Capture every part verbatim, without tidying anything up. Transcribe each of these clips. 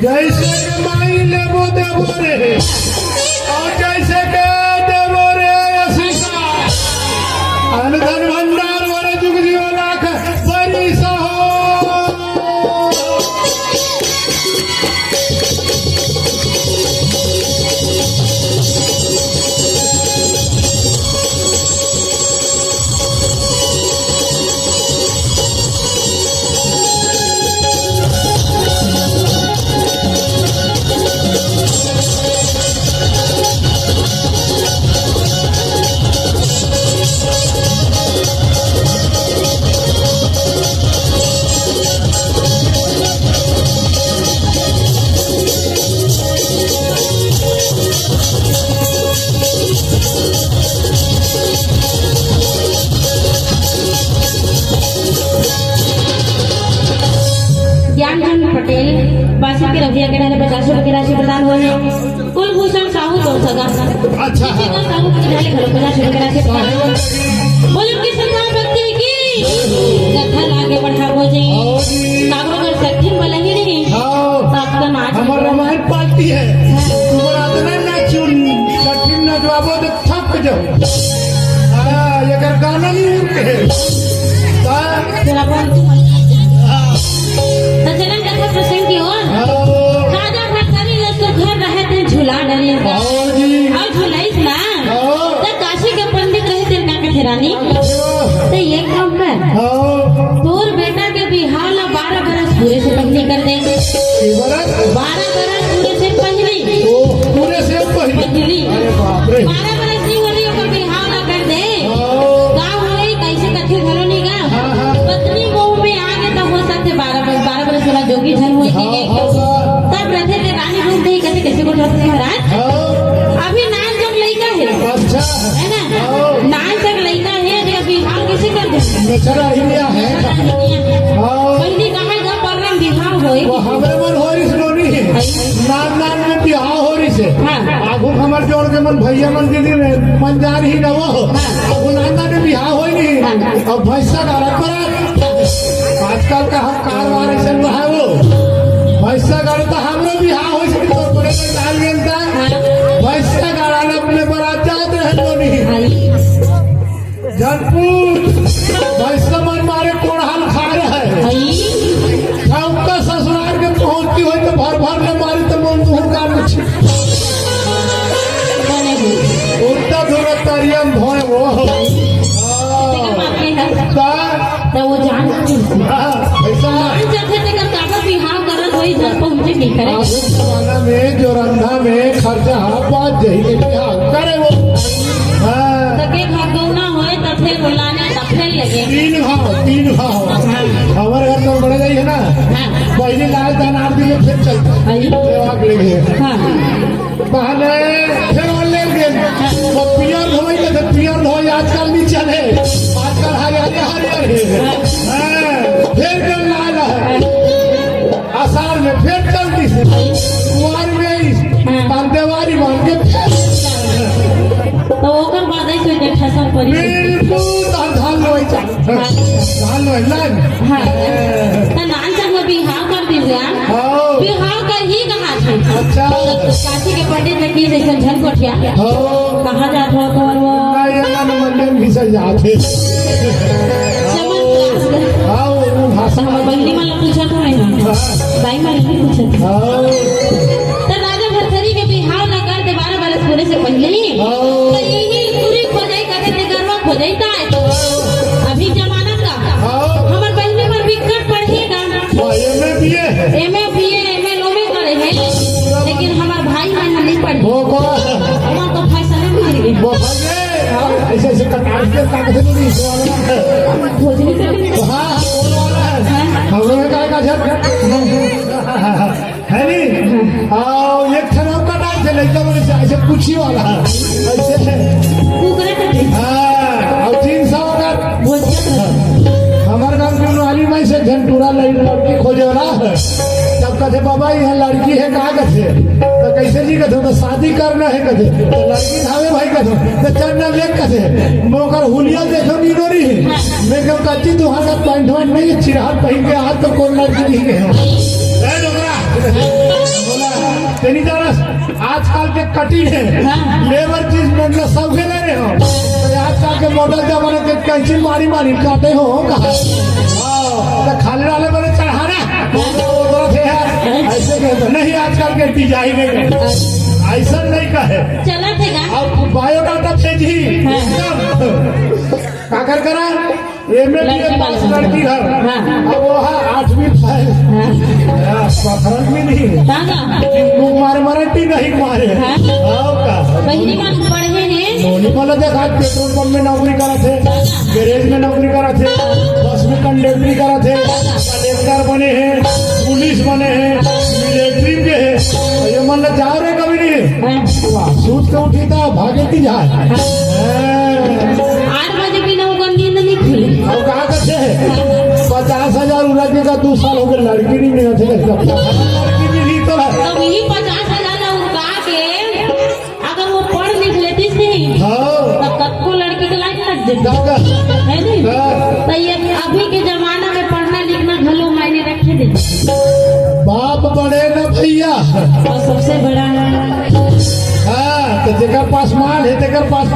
जैसे के माई लेबो देबो रे, अउ जैसे के देबो रे आशीषा। अन्न धन भंडार वाला जुग जियो लाख बरिस हो। ज्ञानचंद पटेल, बासी के रभिया के रहने पचास रुपए की राशि प्रदान हुआ है। कुलभूषण साहू तोर सगा। अच्छा। दीपिका साहू के रहने घलो पचास रुपए की राशि प्रदान हुआ है। बोलो कि श्रद्धा भक्ति की। कथा ला आगे बढ़ाबो जी। हाँ जी। काकरो घर सठिन बलही नहीं। हाँ। तो आपका नाच हमर रामायण पार्टी है। हाँ। तुम्हारा अतना नाचुन, सठिन नचवाबो तो थक जाओ। हाँ, एकर गाना नहीं रुके। हाँ। चला, बोल तू। हाँ। तो चलन कथा प्रसंग की ओर। हाँ। राजा भरथरी ल सुघर रहे ते झुला डरे। हाँ जी। अउ झुलाइस ना। हाँ। त काशी के पंडित रहे ते का कथे रानी। हाँ। त ये काम कर। हाँ। तोर बेटा के बिहाव ला बारह बरस पूरे से पहले कर दे। के बरस? बारह बरस पूरे से पहले। ओ, पूरे से पहले। पहले। अरे बाप रे। बारह बरस नहीं हो रही, ओकर बिहाव ला कर दे। हाँ। का होई, कैसे कथे घलो नहीं गा। हाँ, हाँ। पत्नी मुंह में आ गए तो हो सकते बारह बरस, बारह बरस वाला जोगी झन होई हाँ, के। हाँ, हाँ। तब रथे ते रानी रूप नहीं कथे, कैसे को रथे महाराज? हाँ। अभी नान जब लइका है। अच्छा। है ना? हाँ। नान जब लइका है, अगर बिहाव कैसे कर दे? बेचारा हिलिया है। हाँ। पहली कहाँ का परम बिहाव होई? वो हमरे मन हो रही सुनोनी है। भाई। नान नान में बिहाव हो रही से। हाँ। आगू हमर जोड़ के मन भैया मन दीदी में मन जा रही ना वो। हाँ। अब नान नान में बिहाव होई नहीं। हाँ। अब भैंसा का रख पर आजकल का हम कारवार ऐसे रहा वो। भैंसा गाड़ी तो हमरो बिहाव हो सके तो तोरे में डाल गेल था। भैंसा गाड़ा ने अपने बरात जात रहे तो नहीं। जनपुर भैंसा मन मारे कोड़हाल खा रहे। हमका ससुराल के पहुंचती हो तो भर भर ले मारी तो मन मुंह का कुछ। उल्टा धोरा तरिया में धोए वो। हाँ। तो वो जान हाँ, ऐसा। जान जाथे तेकर काबर बिहाव करत होही, जब पहुंचे नहीं करे। आधुनिक जमाना में जो रंधा में खर्चा हाथ बात जही के बिहाव करे वो। हाँ। तो के घर गौना होए तो फिर बुलाने तो फिर लगे। तीन भाव, तीन भाव। हाँ। हमारे घर तो बड़े जाइए ना। हाँ। पहले लाल दान आठ दिन में फिर चलता। हाँ। ये आग लगी है। हाँ। पहले फिर वो ले गए। वो पियर धोई के थे, पियर धोई आजकल नहीं चले। आजकल हरियर, हरियर है। हाँ, फिर के लाल है। आषाढ़ में फिर चलती से। कुंवार में इस, हाँ। तब देवारी बांध के फिर। तो ओकर बाद ऐसे देखा सब परी। बिल्कुल, तब धान लोई चल। धान लोई, लाइन। हाँ। तो नान चाहो बिहाव कर दीजिए। हाँ। बिहाव कर ही कहा थे। अच्छा। काशी के पंडित ने की जैसे झन कोठिया। हाँ। कहाँ जात हो तो वो? ना, ये मन मंजन भी सही जात है। चमन क्लास। हाँ, वो, वो भाषा। तो हम बहिनी मन पूछत हवे ना। हाँ। दाई मन नहीं पूछत। हाँ। तो राजा भरथरी के बिहाव ला कर दे बारह बरस पूरे से पहले ही। हाँ। तो यही पूरी खोजाई करे ते गरवा खोजाई ताय। अभी जमाना का। हाँ। हमर बहिनी मन विकट पढ़े गा। हाँ, एमए बीए है। एमए बीए, एमए लोमे करे है। लेकिन हमार भाई मन नहीं पढ़े। वो को? हमार तो फैसले मार गए। वो भागे। ऐसे, ऐसे कटार के ताकत नहीं, इस वाला। भोजनी करके। हाँ, हाँ, वो वाला है। हाँ। हम लोग का, का झट, झट। है नी? हाँ। आओ, एक ठन अउ कटार से लइका मन से, ऐसे पूछी वाला। ऐसे। कुकरा कटे। हाँ, अउ तीन सौ का। भोजन। हमार गांव के नोहाली माई से झन टूरा लड़-, लड़की खोजे वाला। तब कथे, "बाबा, यहाँ लड़की है, का कथे?" तो कैसे जी कथे, "तो शादी करना है," कथे। तो लड़की हवे भाई कथे, "तो चल ना ले," कथे। मैं ओकर हुलिया देखो नी डोरी। मैं कब कच्ची तुहार का पैंट वैंट नहीं, चिरहट पहन के आज तो कौन लड़की नहीं है। ए डोकरा। तेनी जानस, आजकल के कटिंग हे। हाँ। लेबर चीज मतलब सब के ले रहे हो। तो आजकल के मॉडल जमाना के कैंची मारी मारी काटे हो, कहा। हाँ, तो खाली वाले बड़े चढ़ा रहे। वो तो थे यार, ऐसे कहते नहीं, आजकल के डिजाइन है। ऐसा नहीं कहे। चला थे का? अब बायोडाटा भेजी। हाँ। एकदम। का कर करा? एमए बीए लड़की पास वाले लड़की घर। हाँ। अब वो है आठवीं फेल। हाँ। हाँ, पकड़न भी नहीं। कहाँ का? वो मार मारती नहीं मारे। हाँ। आओ का? बहिनी मन पढ़े हैं। नोनी वाला देख, आज पेट्रोल पंप में नौकरी करा थे, गैरेज में नौकरी करा थे, बस में कंडक्टरी करा थे, कलेक्टर बने हैं, पुलिस बने हैं, मिलिट्री के हैं। ये मन ला जाओ रे कभी नहीं। हाँ। वाह, सूत के उठी था, भागे की जाए। हाँ। हाँ। आठ बजे बिना ओकर नींद नहीं खुली। अब कहाँ का थे? पचास हजार उड़ा के का दो साल हो गए, लड़की नहीं मिला थे। लड़की मिली तो है। तो वही पचास हजार ला उड़ा के अगर वो पढ़ लिख लेती थी, हाँ। तो कतको लड़की के लाइन लग जाती। का, का? है नहीं? हाँ। तो ये अभी के जमाना में पढ़ना लिखना घलो मायने रखे दे। बाप बड़े ना भैया। और सबसे बड़ा हाँ, तो जेकर पास माल है, तेकर पास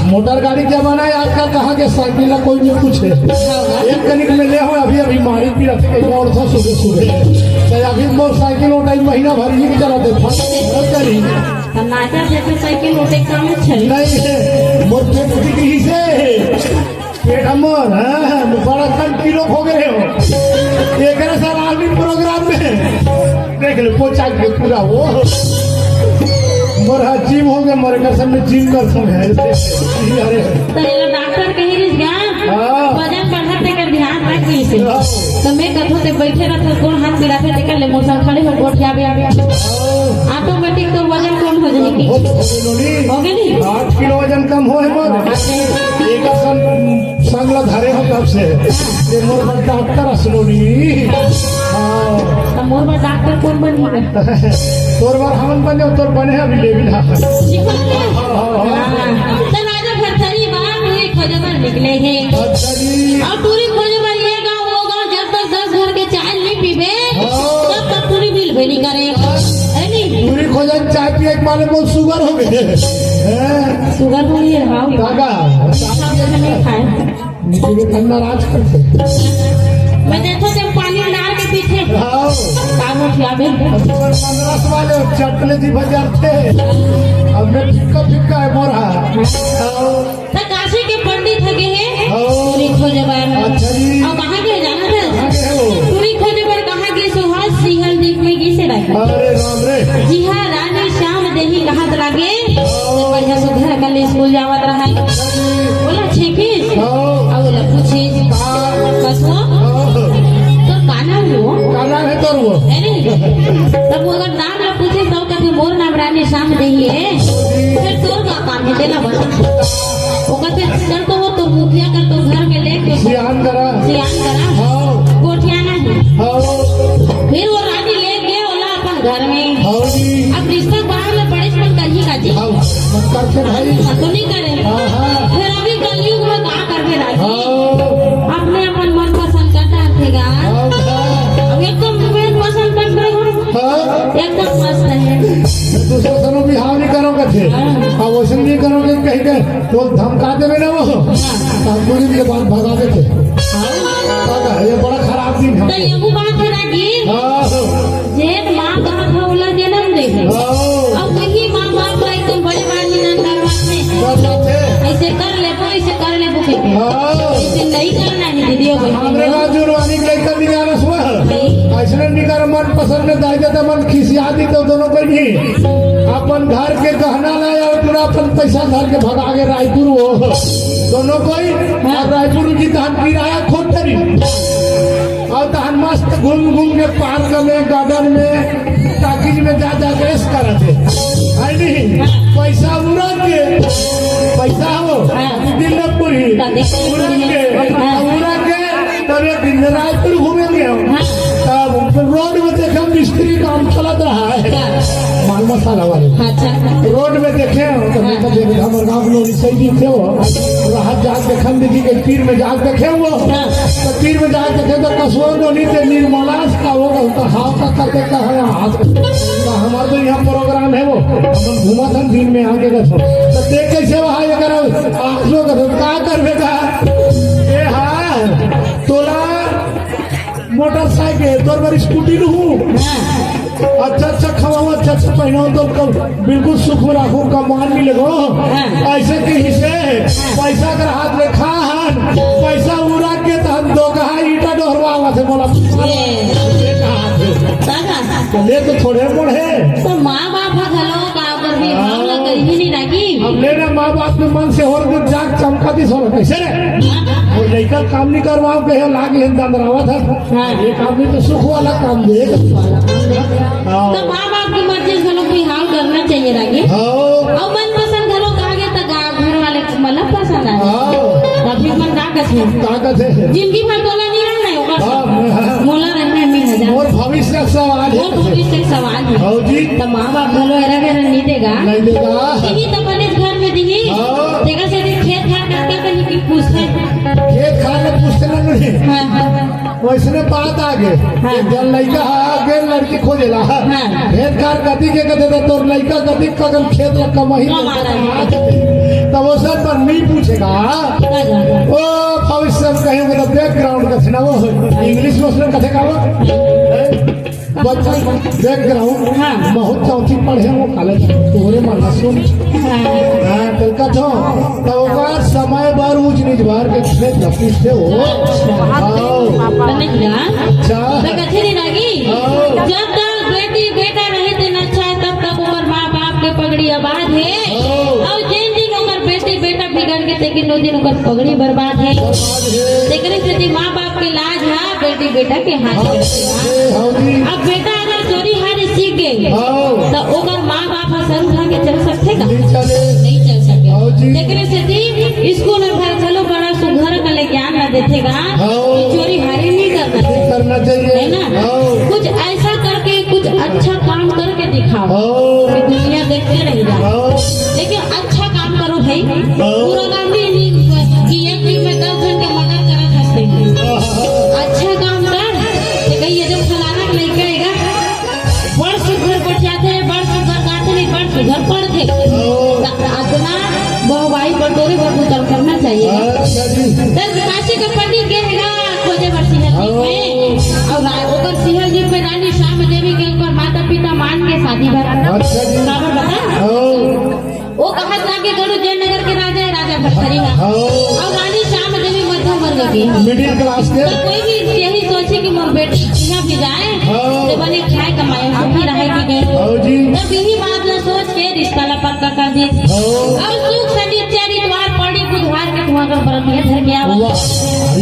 मोटर गाड़ी के जमाना है आजकल, कहाँ के साइकिल ला कोई नहीं पूछे। एक कनिक में ले हो, अभी, अभी मारी पी रखे, कहीं और था सुबह, सुबह। तो अभी मोटरसाइकिल उठाई, महीना भर ही चला दे, फंस करी। तो नाचा से तो साइकिल उठे काम छे। नहीं है, मोर पेट की से पेट हमर, हाँ, बड़ा कम किलो हो गए हो। एकरा साल आर्मी प्रोग्राम में देख ले, पोचा के पूरा वो। मोर हा जिम हो गए, मोर कसम में जिम कर सो है। अरे। तो ये डॉक्टर कही रही क्या? हाँ। वजन बढ़ा तेकर ध्यान रख ली से। हाँ। तो मैं कथो ते बैठे रहत हो, गोड़ हाथ मिला के टेकर ले, मौसम खड़े हो, गोड़ क्या भी आ गया। हाँ। ऑटोमेटिक तो वजन कम हो जाएगी। हो, हो गई नोनी। हो गई नी? आठ किलो वजन कम हो है मोर। हाँ। एक आसन संग ला धरे हो तब से। ये मोर बर डॉक्टर असलोनी। हाँ। तो मोर बर डॉक्टर कौन बनी है? तोर बर हमन बने, तोर बने अभी लेविल हा। शिकवा ने? हाँ, हाँ, हाँ। हाँ। तो राजा भरथरी बा, टूरी खोजे बर निकले हे। अच्छा जी। और टूरी खोजे बर ये गाँव, वो गाँव, जब तक दस घर के चाय नहीं पीबे, हाँ। तब तक टूरी बिल भी नहीं करे। है नहीं? टूरी खोजे चाय पिए के मारे मोर शुगर हो गए। हैं? शुगर हो गई है, हाँ। दादा। नहीं खाए। नीचे के ठंडा राज करते। मैं देखो जब पानी डाल के पीछे। हाँ। काम उठिया में। अब तो पंद्रह सौ वाले चटले जी बाजार थे। अब मैं फिक्का फिक्का है मोरा। हाँ। तो काशी के पंडित हगे हे। हाँ। टूरी खोजे बर। अच्छा जी। और कहाँ के जाना था? कहाँ के हो? टूरी खोजे बर कहाँ गे सो हा? सिंहल दीप में गे से रहे। अरे राम रे। जी हाँ, रानी श्याम देही कहाँ तो लागे। हाँ। बढ़िया से घर कल स्कूल जावत रहा है। अच्छा जी। बोला छेकिस। हाँ। अब बोला पूछिस। हाँ। बस वो। हाँ। तो काना हुआ। काना है तो वो। अरे, तब वो अगर नाम ला पूछिस तो कहते मोर नाम रानी श्याम देही है। फिर तोर का काम है, तेला बता। वो कहते चल तो वो तो मुखिया कर तो घर में लेके सियान करा। सियान करा। हाँ। गोठियाना है। हाँ। फिर वो रानी ले गए ओला अपन घर में। हाँ जी। अब रिश्ता बाहर में पड़े से मन करही का जी। हाँ, मन करके भाई। मन तो नहीं करे। हाँ, हाँ। फिर अभी कलयुग में का करबे राजी? हाँ। अपने अपन मनपसंद का डाल देगा। हाँ, हाँ। अब एकदम मनपसंद कर रहे हो। हाँ। एकदम मस्त है। दूसरा सनो बिहाव नहीं करो कथे। हाँ। अब वैसे नहीं करो कि कहीं के तो धमका देवे ना वो। हाँ। तो हम पूरी के बाद भगा देते। हाँ। दादा, ये बड़ा खराब दिन है। तो ये वो बात है ना कि हाँ। जेठ माँ बाप ह ओला जन्म दे हे। हाँ। अब वही माँ बाप ला एकदम बड़े बार निदान करवाथे। करवाथे। ऐसे कर लेबो, ऐसे कर लेबो कहिके। हाँ। ऐसे नहीं करना है दीदी, हमरे गाँव जो रानी लइका निकालस हुआ है। नहीं। ऐसने निकार मन पसंद में दाई दे मन खिसिया दी तो दोनों बहिनी अपन घर के गहना लाए और पूरा अपन पैसा धर के भगा के रायपुर हो। दोनों कोई हाँ। और रायपुर की धान किराया खोद तरी। और तहन मस्त घूम घूम के पार्क में, गार्डन में, टाकीज में जा जा के ऐश करत हे। है नहीं? पैसा उड़ा के, पैसा हो, हाँ। दिन में पूरी, का देखते उड़ा के, हाँ। उड़ा के, तब एक दिन रायपुर घूमे गए हम। हाँ। तब रोड में देखा मिस्त्री काम चलत रहा है। हाँ। मसाला वाले। अच्छा। रोड में देखे हो, तो हाँ। हमर गाँव में लोग सही दिन थे वो। राहत जात देखन दीदी के तीर में जात देखे वो। हाँ। तो तीर में जात देखे तो कसुआ नोनी ते निर्मला से का होगा, तो हाथ तक करते कहा हाथ। तो हमार तो यहाँ प्रोग्राम है वो, हम घूमा था दिन में आके कसो। तो देख कैसे वहाँ ये करो, आँख लो कसो, का कर बेटा? ए हाँ, तोला मोटरसाइकिल, तोर बर स्कूटी लूहूँ। हाँ। अच्छा अच्छा खवाओ, अच्छा अच्छा पहनाओ, तो कब बिल्कुल सुख में रखो, कमान मिलेगो। हाँ। ऐसे कहीं से पैसा कर हाथ में खा हन, पैसा उड़ा के तो हम दो कहा ईटा डोहरवा से बोला। ये। ये कहा थे। दादा। तो ले तो थोड़े मोड़े। तो माँ बाप ह घलो का ओकर भी भाव ला हाँ। कहीं नहीं लागी। अब लेना माँ बाप के मन से और के जाग चमका दी सोना कैसे रे? हाँ। और लइका काम नहीं करवाओ, कहे लाग लेन दंदरावा था। हाँ। ये काम नहीं तो सुख वाला काम दे। हाँ। तो माँ बाप की मर्जी से घलो भी हाव करना चाहिए लागे। हाँ। और मनपसंद घलो कागे तो गा-, घर वाले मतलब पसंद आए। हाँ। अभी मन का कथे? का कथे? जिंदगी भर तोला नहीं रहना है, ओकर हाँ, साथ। हाँ। मोला रहना है, मैं हजार। मोर भविष्य का सवाल है। मोर भविष्य का सवाल है। हाँ जी। तो माँ बाप घलो एरा के नहीं देगा। नहीं देगा। यही तो बने घर में दी। हाँ। देखा से खेत खार करके कहीं की पूछते। खेत खार में पूछते ना नहीं। हाँ, हाँ। वैसने बात आ गे। हाँ। एक झन लइका ह गे लड़की खोजेला। हाँ। भेद कार कति के कथे त तोर लइका कति कगन खेत ल कमही कमा रहा है। तब वो सब पर नहीं पूछेगा। हाँ, हाँ। ओ भविष्य में कहीं मतलब बैकग्राउंड का सुना वो इंग्लिश में उसने कथे का वो। बच्चा बैकग्राउंड हाँ। बहुत चौथी पढ़े वो कॉलेज तोरे मन सुन। हाँ। हाँ, तो कथो तो ओकर समय बार ऊंच नीच बार के खेत लपीस थे हो। हाँ। तो नहीं ना। अच्छा। तो कथे नहीं लागी। हाँ। जब तक बेटी बेटा रहे दिन अच्छा है, तब तक ओकर माँ बाप के पगड़ी आबाद है। हाँ। और जिन दिन ओकर बेटी बेटा बिगड़ के, लेकिन वो दिन ओकर पगड़ी बर्बाद है। बर्बाद है। तेकरे सेती माँ बाप के लाज है, बेटी बेटा के हाथ में। हाँ जी। अब बेटा अगर चोरी हारी सीख गए, हाँ। तो ओकर माँ बाप ह सर उठा के चल सकथे का? नहीं चले। नहीं चल सके। हाँ जी। तेकरे सेती स्कूल और घर चलो बड़ा सुघर कले ज्ञान ला देथे गा हाँ। कि चोरी हारी नहीं करना नहीं चाहिए। करना चाहिए। है ना? हाँ। कुछ ऐसा करके, कुछ अच्छा काम करके दिखाओ। हाँ। कि दुनिया देखते रह जाए। हाँ। लेकिन अच्छा काम करो भाई। हाँ। पूरा काम नहीं, नहीं कि एक दिन में दस जन के मर्डर करत हंसते हैं। हाँ। अच्छा काम कर, ते कही ये जो फलाना के लइका आएगा, बड़ सुघर बठियाथे, बड़ सुघर गाथे, नहीं बड़ सुघर पढ़थे। हाँ। त-, अतना बहवाई बटोरे बर उतर करना चाहिए। अच्छा जी। दस काशी के पंडित के है ना, खोजे बर सिंह जी हाँ। में। और रा-, ओकर सिंह जी पे रानी श्याम देवी के ओकर माता पिता मान के शादी भर। अच्छा जी। काबर बता? हाँ। वो कहा था कि गरु जयनगर के राजा है, राजा भरथरी है। हाँ। और रानी श्याम देवी मध्यम वर्ग की। मिडिल क्लास के। तो कोई भी यही सोचे कि मोर बेटी यहाँ भी जाए, हाँ। तो बने खाए कमाए, सुखी रहे कि गए। हाँ जी। तब यही बात ना सोच के रिश्ता ला पक्का कर दी। हाँ। और सुख शनिचर इतवार पड़ी बुधवार के धुआं का बरतिया धर के आवा। वाह,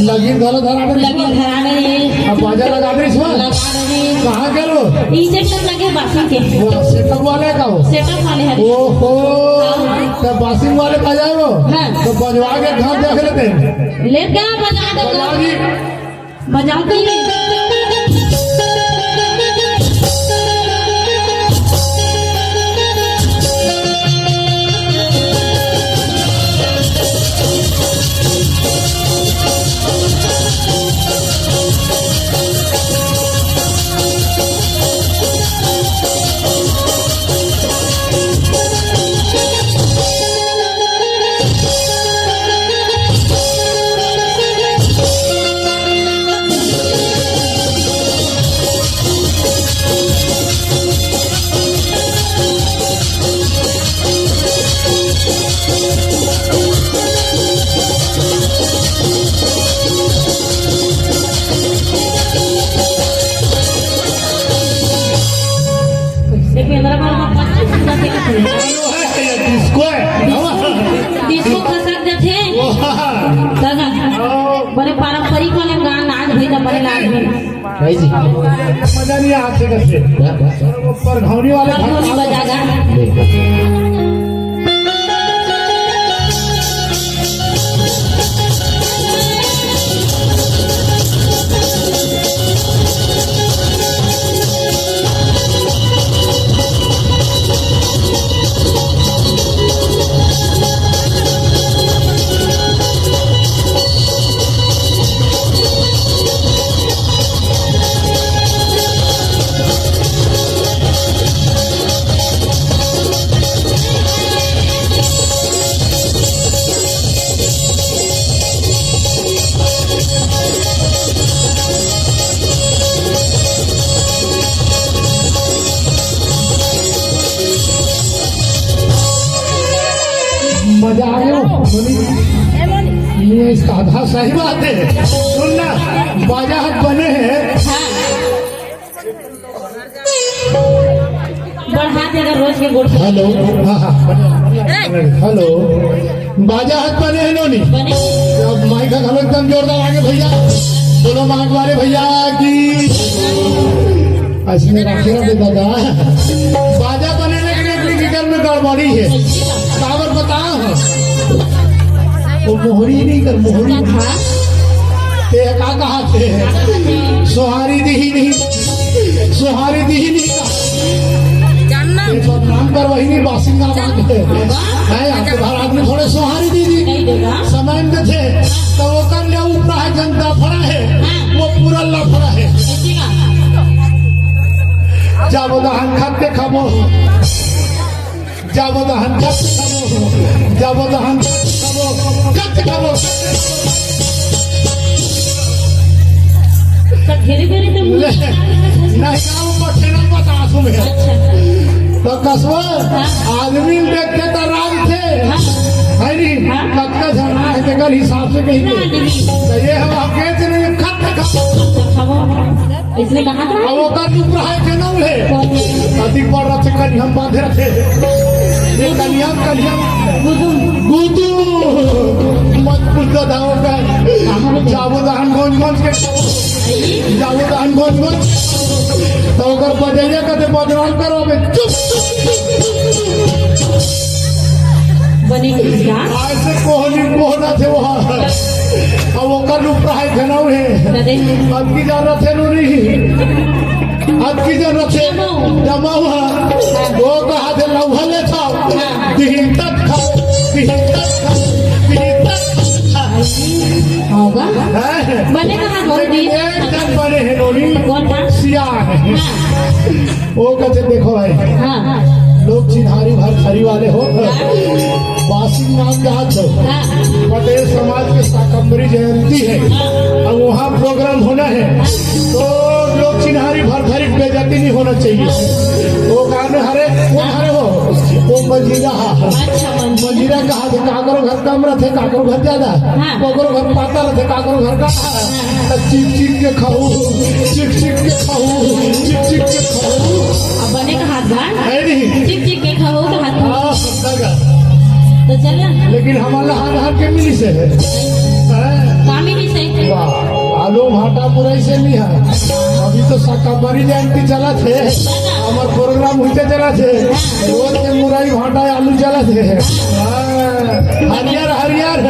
लगी गलत धरा दे। लगी धरा दे। अब बाजा लगा दे इसमें। लगा दे। कहाँ गलो? इंजेक्शन लगे बासी के। वाह, सेटअप वाले का हो? सेटअप वाले हैं। ओहो, हाँ। तो बासिंग वाले बजाए वो? हाँ। तो बजवा के घर देख लेते हैं। ले क्या बजा दो? बजा दी। बजाओ तो ये। डिस्को है। डिस्को खसक जाथे। वाह। दादा, बड़े पारंपरिक वाले गान आज भी ना बने लाग भी। भाई जी। मजा नहीं आते कैसे? हाँ, हाँ। पर घौनी वाले परघौनी बजा गा। इसका आधा सही बात है। सुन ना, बाजा हाथ बने हैं। हाँ। बढ़ा देगा रोज के गोठ। हेलो, हाँ, हाँ। हेलो, बाजा हाथ बने हैं नोनी। बने। अब माइक का घलो एकदम जोरदार आगे भैया। बोलो माइक वाले भैया की। अइसने राखे रहे दादा। बाजा बने लेकिन एक निकल में गड़बड़ी है। काबर बताओ? वो मोहरी नहीं कर, मोहरी। हाँ। ते का कहा थे? सोहारी दी ही नहीं, सोहारी दी ही नहीं। जानना। ये बदनाम कर वही नहीं, बासिंगा बात है। है, आपके घर आदमी थोड़े सोहारी दी दी। नहीं देगा। समय में थे, तो वो कर लिया, ऊपर है, जनता फड़ा है, हाँ। वो पूरा लफड़ा है। ऐसी बात। जाबो दहन खत्ते खाबो। जाबो दहन खत्ते खाबो। जाबो दहन खत्ते खाबो। खत्ते खाबो। तो घेरे घेरे तो मुंह ले, नहीं, गाँव में बच्चे नहीं बता सुने। अच्छा। तो कसबो, हाँ। आदमी देख के तो राज थे। हाँ। है नहीं? हाँ। कतका झगड़ा है, तेकर हिसाब से कहीं ना, के। नहीं। तो ये हम आपके इतने खत्ते खाबो। खाबो। इसने कहा था। अब ओकर ऊपर है के ना उहे। कौन? अति पर रखे कनिया बांधे रखे। ये कनिया, कनिया। गुदुम। गुदुम। मत पूछ दादा ओकर। कहाँ में? जाबो दहन गंज गंज के। जाबो दहन गंज गंज। तो ओकर बजैया कते बदनाम करो बे। चुप। बने किसका? आज से कोहनी कोहना थे वहाँ। अब ओकर ऊपर है के ना उहे। कदे? अब की जा रहे थे नूरी। अब की जा रहे थे जमा हुआ। वो कहा थे लौहा ले था। हाँ। दिहिन तक खा, दिहिन तक खा, दिहिन तक खा। होगा? हैं? बने कहाँ गौर लेकिन दी? एक जन बने हैं नूरी। कौन था? सियान। हाँ। वो कहते देखो भाई। हाँ। लोग चिन्हारी भरथरी वाले हो। हाँ। बासिंग नाम जहाँ छो। हाँ। पटेल समाज के शाकंभरी जयंती है। हाँ। अब वहाँ प्रोग्राम होना है। हाँ। तो लोग चिन्हारी भरथरी की बेइज्जती नहीं होना चाहिए। वो गाने हरे, वो हरे हो। वो मंजीरा हा। अच्छा, मंजीरा। मंजीरा कहा थे, काकरो घर कम रहे थे, काकरो घर ज्यादा। हाँ। काकरो घर पाता रहे थे, काकरो घर का। हाँ। तो चिक चिक के खाऊ, चिक चिक के खाऊ, चिक चिक के खाऊ। अब बने का हाथ बांध। है नहीं? चिक चिक के खाऊ तो हाथ बांध। हाँ, सब लगा। तो चल ना। लेकिन हमारा हाथ हाथ के मिली से है। हैं? कामिनी से। वाह, आलू भाटा बुराई से नहीं है। अभी तो शाकाहारी जयंती चला थे, हमार प्रोग्राम होते चला थे, रोज के मुरई भाटा आलू चला थे। हाँ, हरियर हरियर,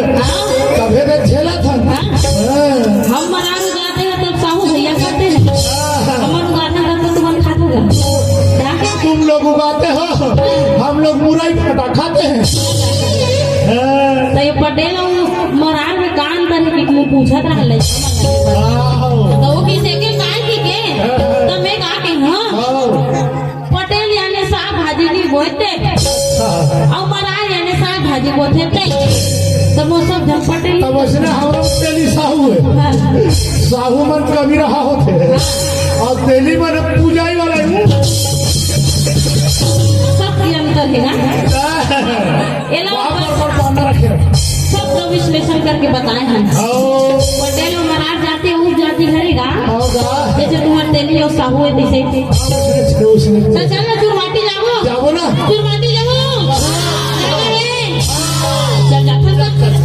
तभे तो झेला था। हाँ। हाँ। हम मरारू जाते हैं तब साहू भैया खाते हैं। हाँ। हमार उगाते हैं तब तो तुमन खाते हो। क्या? तुम लोग उगाते हो, हम लोग मुरई भाटा खाते हैं। हाँ। तो ये पटेल और मरार में का अंतर है कि तुम पूछत रहले? हाँ। तो वो किसे के काय की के? हाँ। तो मैं का के, हाँ? हाँ। पटेल यानी साग भाजी नहीं बोते। हाँ। और मरार यानी साग भाजी बोते थे। तो वो सब जब पटेल तब वैसे ना हम लोग तेली साहू है। हाँ। साहू मन कमी रहा होते हैं। हाँ। और तेली मन पूजाई वाला है। सब के अंतर है ना? हाँ। एला बाप और पर बांधा रखे रहे। सब का विश्लेषण करके बताए हैं। आओ। पटेल और मरार जाति, उप जाति घरे गा। आओ गा। जैसे तुम्हार तेली और साहू है, तैसे। उसने, उसने। तो चल ना, चुरमाटी जाबो। जाबो ना। चुरमाटी जाबो। जाबो रे। चल जा, चल, चल, चल।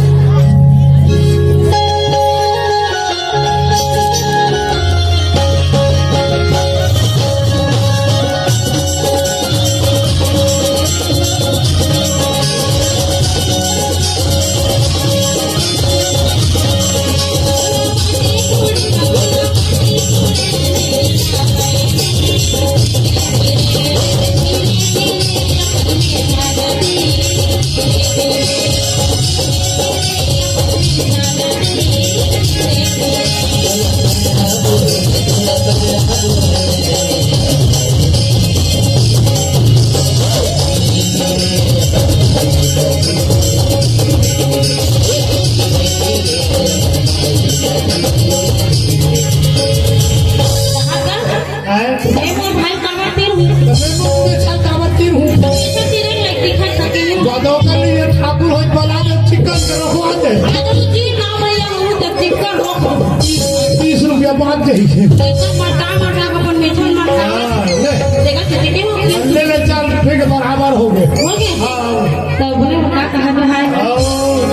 बात यही है। एकदम मटका मटका के अपन मीठा मटका। हाँ, ले। देखा कितने हो गए? ले, ले, चल, ठीक है, बराबर हो गए। हो गए? हाँ। तो बोले, "वो का कहा तो है?" हाँ।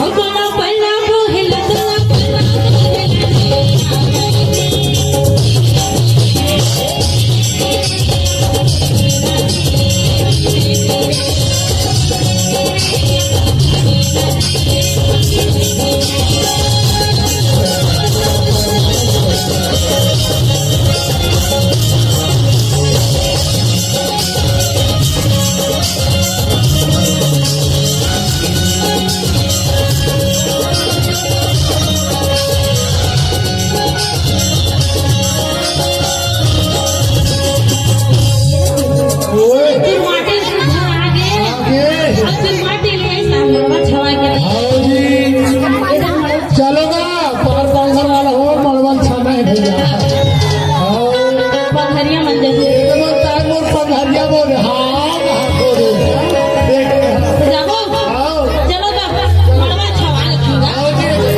और बोला, "पहला को हिला, दूसरा को हिला।" ओए। फिर माटी से घर आगे। आगे। अब फिर माटी ले ऐसा मड़वा छवा के। हाँ जी। चलो ना, पार पांगल वाला हो, मड़वा छाना है भैया। हाँ। पथरिया मन जैसे। एकदम तार मोर पथरिया बोल, हाँ, हाँ, बोल। देख। जाबो? हाँ। चलो तो, मड़वा छवा के। हाँ जी।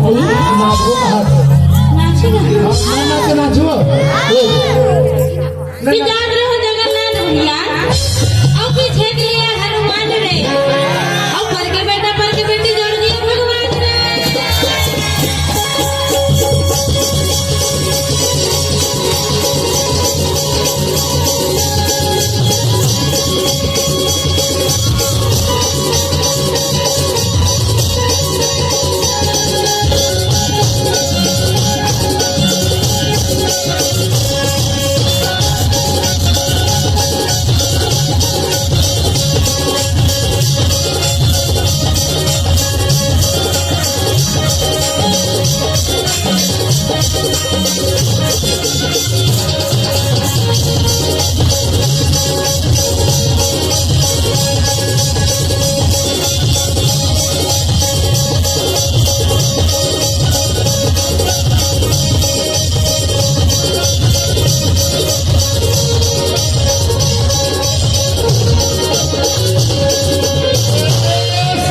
अरे, नाचबो कहा थे। नाचेगा? हाँ, ना नाचे, नाचबो। ओ। कि जान रहो जगन्नाथ भैया, अउ पीछे के लिए हनुमान रे, अउ पर के बेटा, पर के बेटी जोड़ दिए भगवान रे।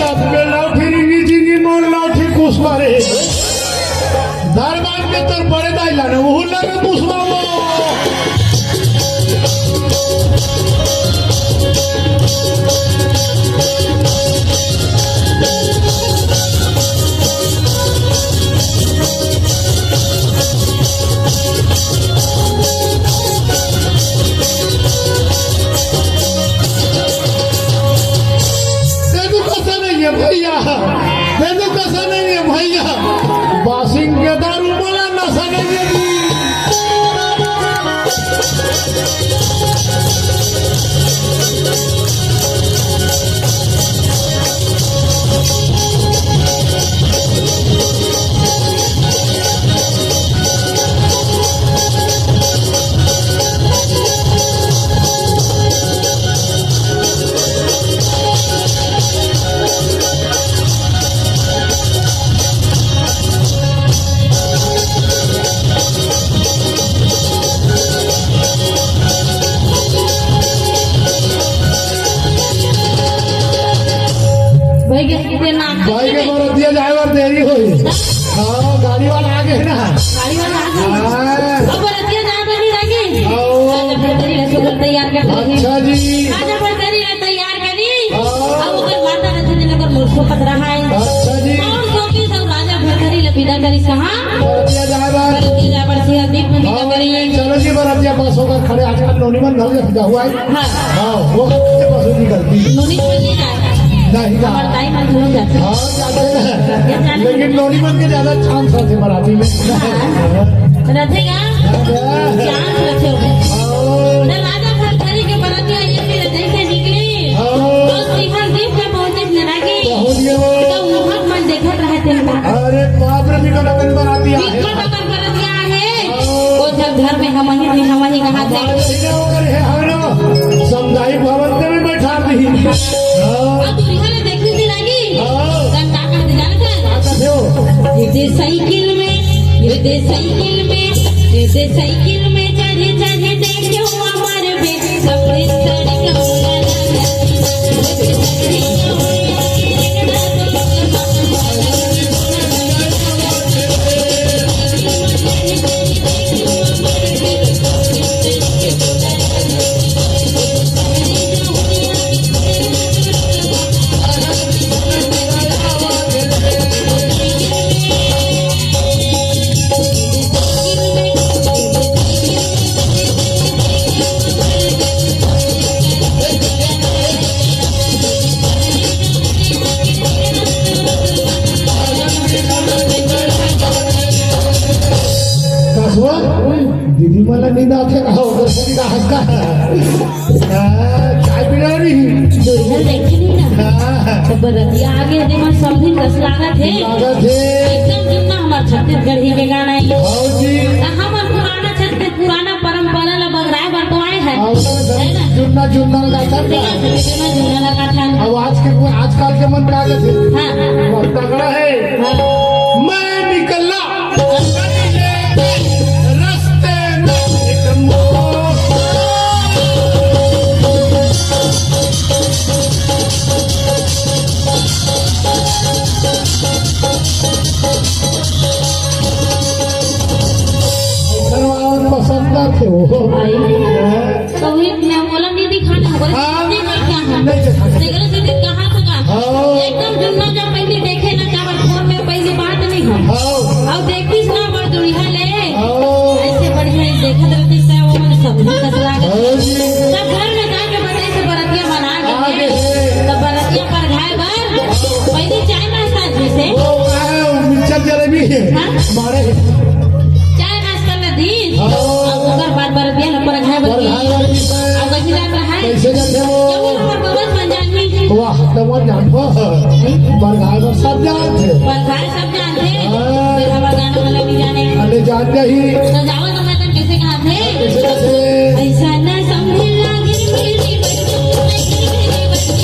सबके लौठी रिंगी जिंगी मोर लौठी कुछ मारे। दरबार में तोर बड़े दाई लाने, वो लगे कुछ मारो। तेनू कसा नहीं है भैया, तेनू कसा नहीं है भैया। बासिंग के दारू वाला नशा नहीं है जी। भाई के, भाई के बरतिया जाए बर देरी होई। हाँ, गाड़ी वाला आ गए ना। गाड़ी वाला आ गए। हाँ। अब बरतिया जाए बर नहीं लगी। आओ। राजा भरतरी ला सुघर तैयार कर दे। अच्छा जी। राजा भरतरी ला तैयार करी। हाँ। अब ओकर माता रथे तेन ओकर मुरसो पत रहा है। अच्छा जी। कौन कौन की सब राजा भरतरी ला विदा करी कहाँ? बरतिया जाए बर। बरतिया जाए बर सिंहल दीप में विदा हाँ, करी। चलो जी, बरतिया पास होकर खड़े आजकल नोनी मन घर ले जा हुआ है। हाँ। हाँ, वो कैसे पसंद नहीं करती? नोनी मन नहीं जाए। नहीं जा। हमारे दाई मन घरों जाते हैं। हाँ, जाते हैं। ये जाने लेकिन नोनी मन के ज्यादा चांस रहते बराती में। हाँ। रखेगा? हाँ। चांस रखे हो। हाँ। ना राजा भरथरी के बरतिया ये फिर जैसे निकली। हाँ। तो सिंहल दीप में पहुंचे न रागी। पहुंच गए वो। तो उन्हत मन देखत रहे थे। अरे बाप रे, बिकट अकन बराती आए। बिकट अकन बरतिया है। वो जब घर में हम ही थे, हम ही कहा थे। हमारे सीने होकर है, हम ना सामुदायिक भवन में भी बैठा दी। हाँ। अब दुल्हन देखी थी लगी। हाँ। तब का कहते जाने थे? का कहते हो? ये दे साइकिल में, ये दे साइकिल में, ये दे साइकिल में चढ़े चढ़े देखो हमारे बेटे। का हुआ? दीदी मन ला नींद आथे का? ओकर से का हंसता है? हाँ, चाय पी रहा नहीं। दुल्हन देखे नहीं ना? हाँ। तो बरतिया आगे दे मन सब दिन रस लागत है। लागत है। एकदम जुन्ना हमार छत्तीसगढ़ी के गाना है। हाँ जी। तो हम पुराना छत्तीस, पुराना परंपरा ला बगराए बर तो आए हैं। हाँ, है ना? जुन्ना, जुन्ना लगा था। जुन्ना, जुन्ना लगा था। अब आज के, आजकल के मन का आदत है। हाँ। बहुत तगड़ा है। हाँ। मैं निकला रस्ते में एक मोड़। भाई, तो वही मैं बोला नहीं दिखाने को, हाँ, नहीं करता है। नहीं दिखाने। तेरे से देख कहाँ से कहाँ? हाँ। एकदम जुन्ना जब पहले देखे ना, जब फोन में पहली बात नहीं हम। हाँ। अब देखिस ना बड़ दुनिया ले। हाँ। ऐसे बढ़िया ही देखत रहती है, वो मन समझी कसला के। हाँ जी। तब घर में जाके बताई से बरतिया बना के आगे। तब बरतिया पर घाय बर, पहली चाय नाश्ता जी से। वो आए, मिर्चा जलेबी। हाँ? मारे। चाय नाश्ता कर ले दी। हाँ। अब ओकर बाद बरतिया ल परघाय बर परघाय बर की। अब कैसे जाता है? कैसे जाते हो? जब वो हमर बबल बन जानी। वाह, तो वो जान हो। परघाय बर सब जानते। परघाय सब जानते। हाँ। फिर हमर गाना वाला भी जाने। अरे जानते ही। तो जाओ तो मैं तन कैसे कहा थे? कैसे जाते? ऐसा ना समझ लागे मेरी बच्ची, मेरी बच्ची।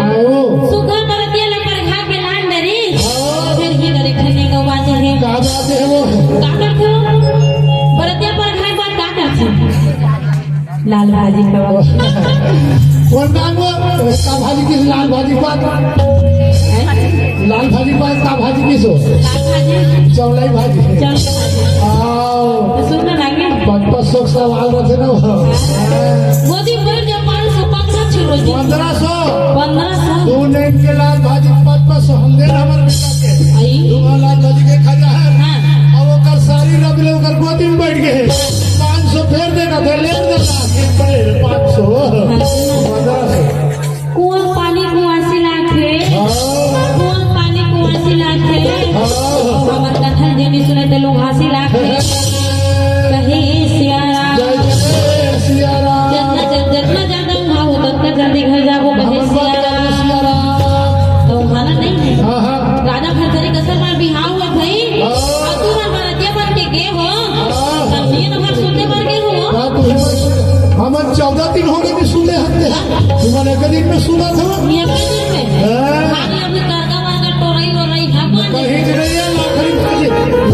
आओ। सुग्घर बरतिया ला परघा के लान डरिस। हाँ। फिर ही डरे खने का बात है। का बात है वो? का करथे वो? बरतिया परघा के बाद का करथे? लाल भाजी का। वो नाम वो, का भाजी किस लाल भाजी का? हैं? लाल भाजी का, का भाजी किस हो? लाल भाजी। चौलाई भाजी। चौलाई भाजी। आओ। तो सुन ना लागे। पचपन सौ सवाल रथे ना। गोदी बोल जब पाँच सौ, पाँच सौ छिरो जी। पन्द्रह सौ। पन्द्रह सौ। दू नैन के लाल भाजी पचपन सौ हम दे हमर बेटा के। आई। दू लाल भाजी के खा जा है। हाँ। अब ओकर सारी रब ले ओकर गोदी में बैठ गए। पाँच सौ फेर देना थे, ले देना। एक बड़े पाँच सौ। हाँ। पन्द्रह सौ। कुआं पानी कुआसी लागथे। हाँ। कुआं पानी कुआसी लागथे। हाँ। हमर कथा जेनी सुने ते लोग हंसी लागथे। हाँ। कहे सिया राम। जय जय सिया राम। जितना जल-, जितना ज्यादा उहाँ हो, उतना जल्दी घर जाबो, कहे हमर सिया बात राम। सिया राम। तो उहाँ ला नहीं है। हाँ, हाँ। राजा भरथरी कसर मार बिहाव हुआ भाई। हाँ। और तू हमारा बन के गे हो, हाँ। तब ये तो हम सुनने मर गए हो। का तू हमन, हमन चौदह दिन हो गए कि सुने हत्ते। तुमन एक दिन में सुनत हो? ये एक दिन में। हाँ। खाली अभी करगा वरगा टोरई वोरई है, कौन है? कहीं के नहीं है, लाखड़ी भाजी,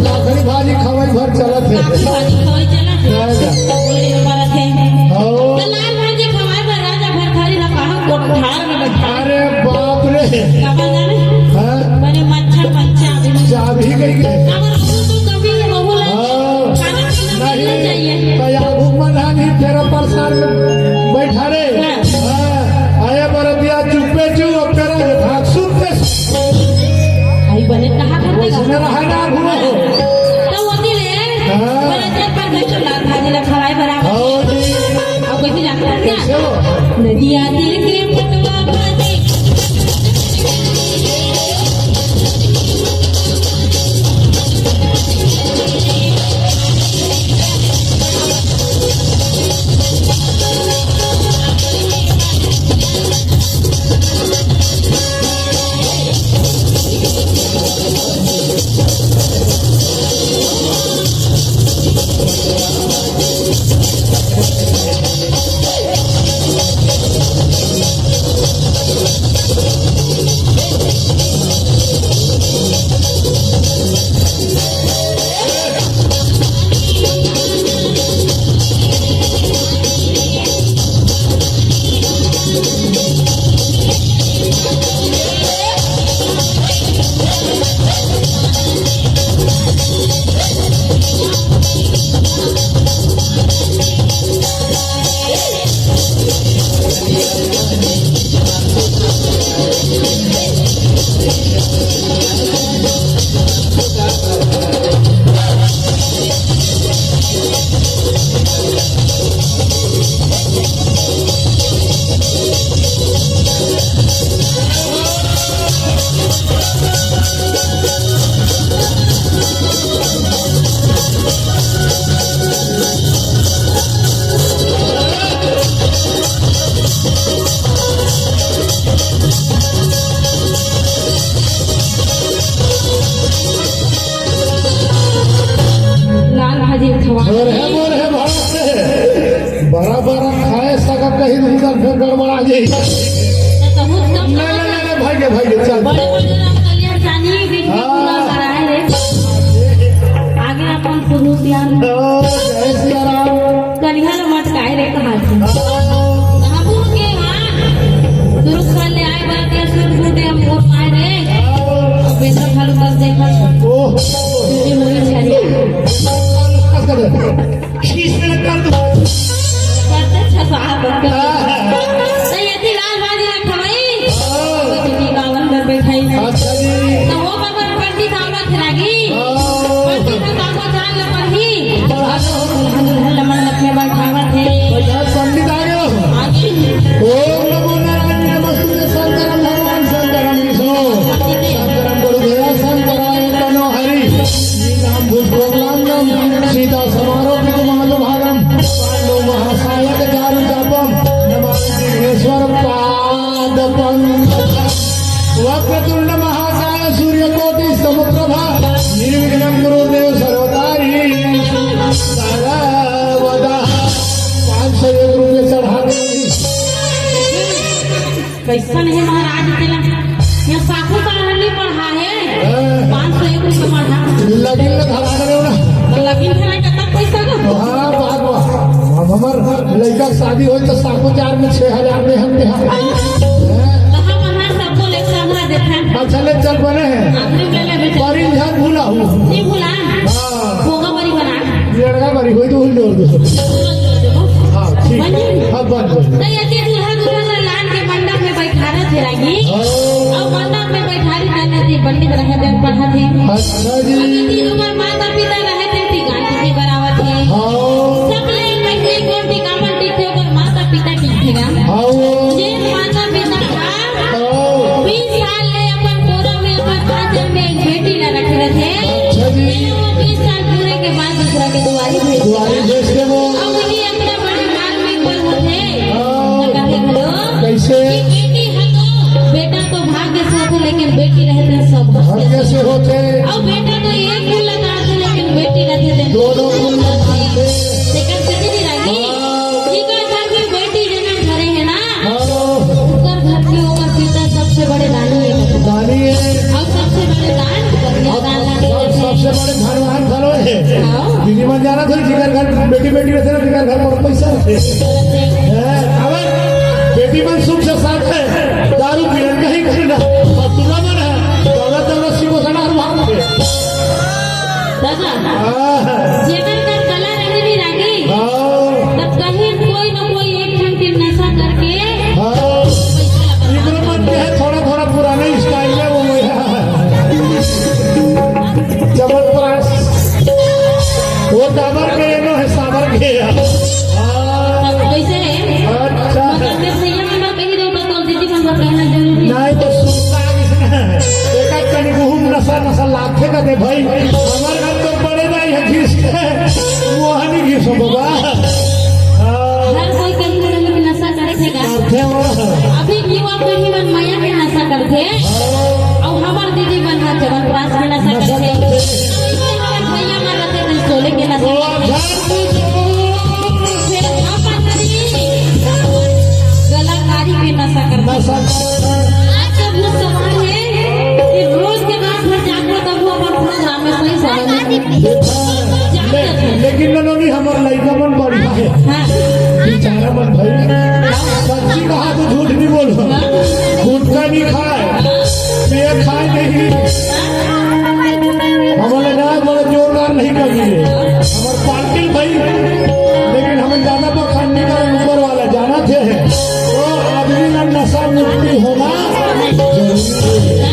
लाखड़ी भाजी खवाई भर चलत है। लाखड़ी भाजी खवाई चलत है। हाँ, जा। बोले, ये बात है। हाँ। तो लाल भाजी खवाई भर राजा भरथरी ना पाहु कोठार में बैठा। अरे बाप रे। का बोल जाने? हाँ। बने मच्छर मच्छर। चाबी गई के। अब तो कभी बहू ला हाँ। खाना पीना नहीं। मिलना चाहिए। तो या भूख मन हानि तेरा परेशान बैठा रे। हाँ। हाँ। आया बरतिया चुप्पे चुप, अब तेरा ये भाग सुनते। आई बने कहा करते वैसे का? मेरा है ना भूख। तो वो दिले। हाँ। बरतिया पर बैठो लाल भाजी ला खवाए बराबर। हाँ जी। अब कैसे जाता है क्या? कैसे हो? नदिया तीर के पटवा भाजी। बोल हे, बोल हे, भरोसे। बराबर खाए सकत कहीं नहीं, तो फिर गड़बड़ा जाई। तो कहूँ तब नहीं, नहीं, नहीं, नहीं, भाई के, भाई के, चल। बड़े बड़े राम कल्याण सानी बीच में हाँ। पूरा कराए रे। आगे अपन शुरू किया। ओ, जय सिया राम। कनिहा ल मटकाए रे कहाँ से? बाबू के हाँ। शुरू कर ले आए बात या शुरू टूटे हम वोट पाए रे। बेटा खालू बस देखा। ओ। ये मुड़ी छड़ी। खींच में कर दो। करते छसा बन के। हाँ। तो ये थी लाल बाजी ना खवाई। हाँ। तो दीदी बावन कर बैठाई। अच्छा जी। तो वो बाबा पंडित आवत रागी। हाँ। पंडित का बाबा जान ले पढ़ी। पढ़ा दो। दुल्हन लमन लखने बैठावत है। पंडित आ गए। आगे। ओम नमो नारायण नमस्तुते शंकरम भगवान शंकरम विष्णु शंकरम गुरुदेव शंकराय तनो हरि। नाम भूत प्रोग्राम नाम सीता समारोह के तुम आलू भागम पांडव महासायक चारु चापम नमामि विघ्नेश्वर पाद पंकज। वक्रतुंड महाकाय सूर्यकोटि समप्रभा निर्विघ्नं कुरु देव सर्वकार्येषु सर्वदा। पाँच सौ एक रुपये चढ़ा दे। कैसन है महाराज तेला? ये साखू का नहीं पढ़ा है। हाँ। पाँच सौ एक रुपये पढ़ा। लगिन ल धरा करे ना। तो लगिन धरा के तब पैसा का? हाँ, बात बा। अब हमर लड़का शादी होई तो साखू चार में छह हजार में हम दे। तो हम हमार सबको ले समझा देते हैं। अच्छा, ले चल बने हैं। आखिरी में ले बेटे। परिन झन भूला हूँ। नहीं भूला। हाँ। होगा बड़ी बना। लड़का बड़ी होई तो भूल जाओ। हाँ, ठीक। बन जाएगी। अब बन जाओ। तो यदि दूल्हा दुल्हन ला लान के मंडप में बैठारत हे रागी, हाँ। और मंडप में बैठारी जाने थे, पंडित रहे थे, पढ़ा थे। अच्छा जी। यदि ओकर माता पिता रहे थे, ती गांधी जी बराबर थे। हाँ। सब ले पहले कौन थे, कामन थे, ओकर माता पिता ठीक थे ना? हाँ। जे माता पिता था, हाँ। बीस साल ले अपन कोरा में अपन आंचल में एक बेटी ला रखे रथे। अच्छा जी। फिर वो बीस साल पूरे के बाद दूसरा के दुआरी भेज दुआरी भेज के वो। अब ये अपना बड़े माल में कोई होते। हाँ। तो कहते, "हेलो।" कैसे? कि बेटी है तो, बेटा तो भाग्य से होते, लेकिन बेटी रहते सब भाग्य से होते। और बेटा तो एक गुण लगाते, लेकिन बेटी रहते थे दोनों गुण लगाते। लेकिन कभी नहीं लगी। हाँ। ठीक है, घर में बेटी जन्म धरे है ना, हाँ। ओकर घर के ओकर पिता सबसे बड़े दानी है। दानी है। और सबसे बड़े दान कन्यादान लाने और वाले सबसे हैं। बड़े धनवान घलो है। हाँ। दीदी मन जाना थोड़ी, जिकर घर बेटी बेटी रहते ना, जिकर घर पर पैसा रहते। रहते हैं। हैं? अब बेटी मन सुख से साथ है, दारू पीलन कहीं करना। और दूल्हा मन है, दौलत दौलत सी को सना भाग। दादा, हाँ। जेकर कर कला रहे भी रागी, हाँ। तब कहीं कोई ना कोई एक ठन के नशा करके हाँ। पैसा लगा। इधर मन के है थोड़ा थोड़ा पुराने स्टाइल में वो है। जबरदस्त। वो टावर के ये नो है, सावर के। हाँ। तब कैसे है? अच्छा। मतलब, भैया, मैं कहीं दो तो दीदी मन पर कहना जरूरी है। नहीं तो सुनता है इसने। एक आध कनी गुहुम नशा नशा लाखे का दे भाई। हमारे घर तो बड़े भाई है घिस के। मोहनी घिसो बाबा। हाँ। हर कोई कहीं ना कहीं नशा करे थे का? करथे हो। अभी युवा पीढ़ी मन मया के नशा करथे। हाँ। और हमार दीदी मन हा च्यवनप्राश के नशा नशा करथे। करथे। हमार भैया मन रहते थे सोले के नशा ओ, करथे। फिर धापा करी, गलाकारी के नशा करथे। नशा करथे। आज जब वो सवाल है कि रोज के रात में जागो तब वो अपन प्रोग्राम में सही समझ में ले-, लेकिन ननोनी हमर लइका मन बढ़िया है। हाँ। बेचारा मन भाई, सच्ची कहा तो झूठ नहीं बोलो। गुटखा नहीं खाए, पिए खाए नहीं। हमारे ना बड़ा जोरदार नहीं कर दिए। हमारे पाटिल भाई, लेकिन हमें ज्यादा पखंड नहीं करें, ऊपर वाला जाना थे। वो आदमी ना नशा मुक्ति होना जरूरी है।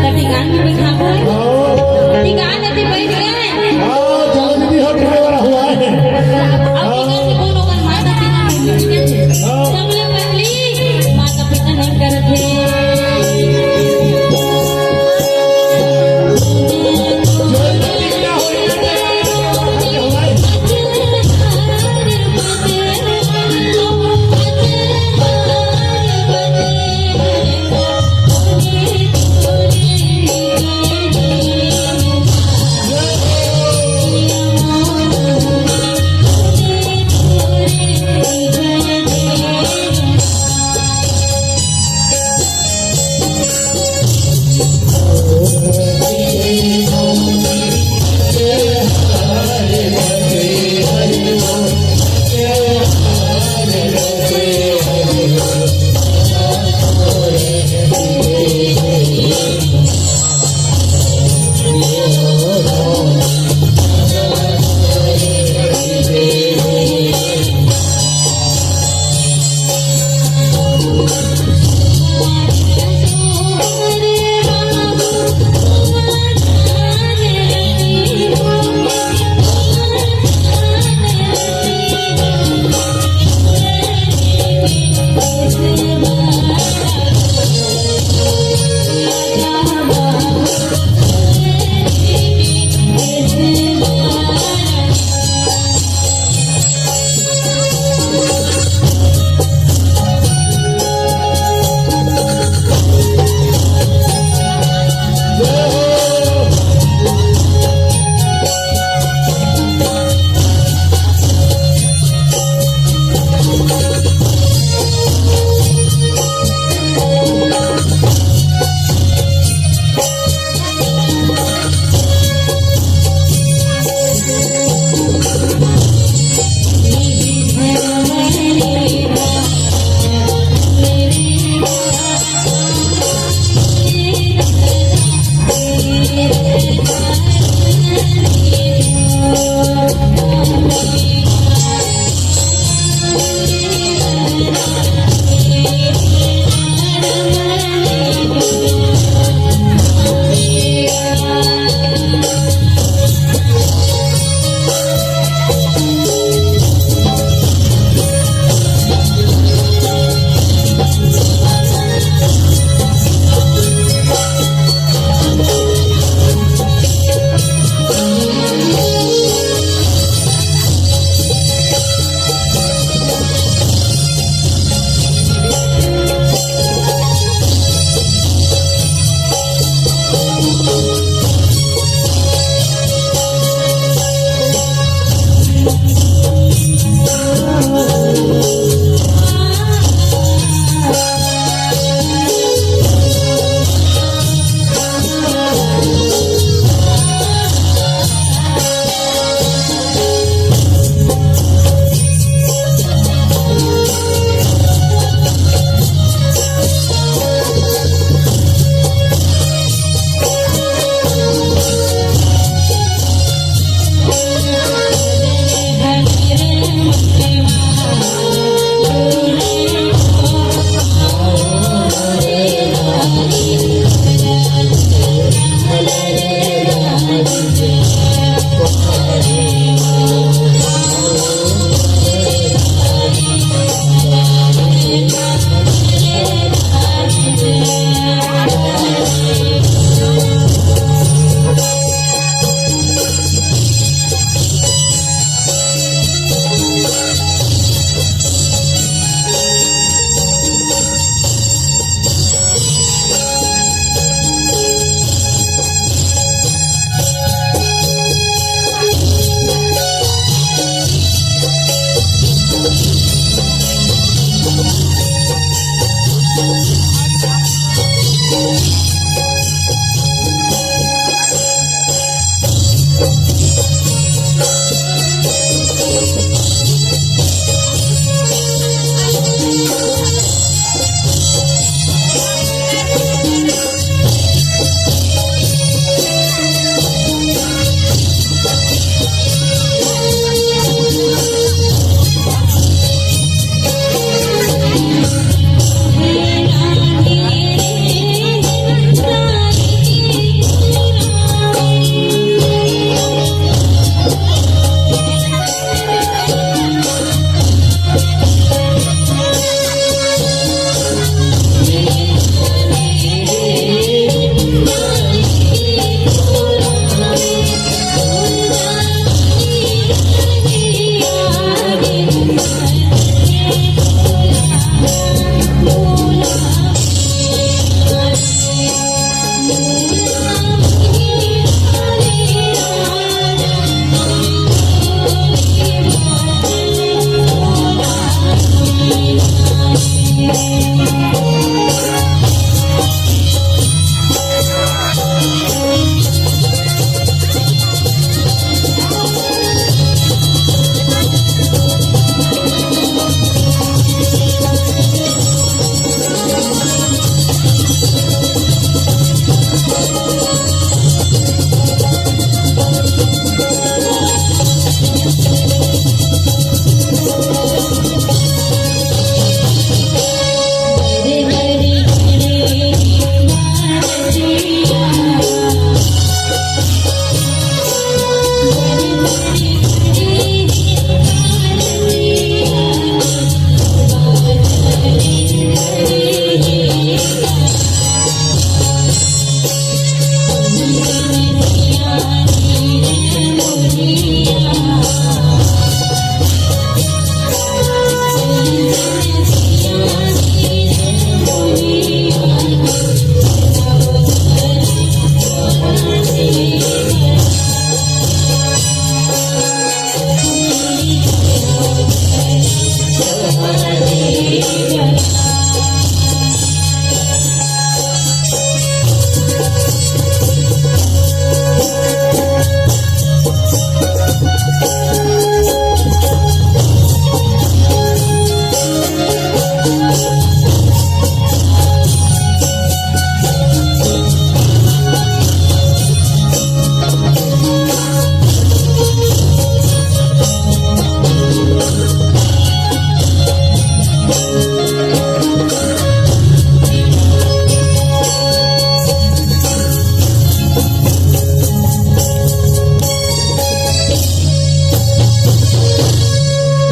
तो ठिकान में बैठा हो। हाँ। ठिकान में बैठ गए। हाँ, जल्दी हो, ड्राइवर हुआ है। अब हाँ। ठिकान से कौन होकर माता पिता नहीं मिलते थे। हाँ। सबले पहली माता पिता नहीं करते। जल्दी क्या हो रहा है?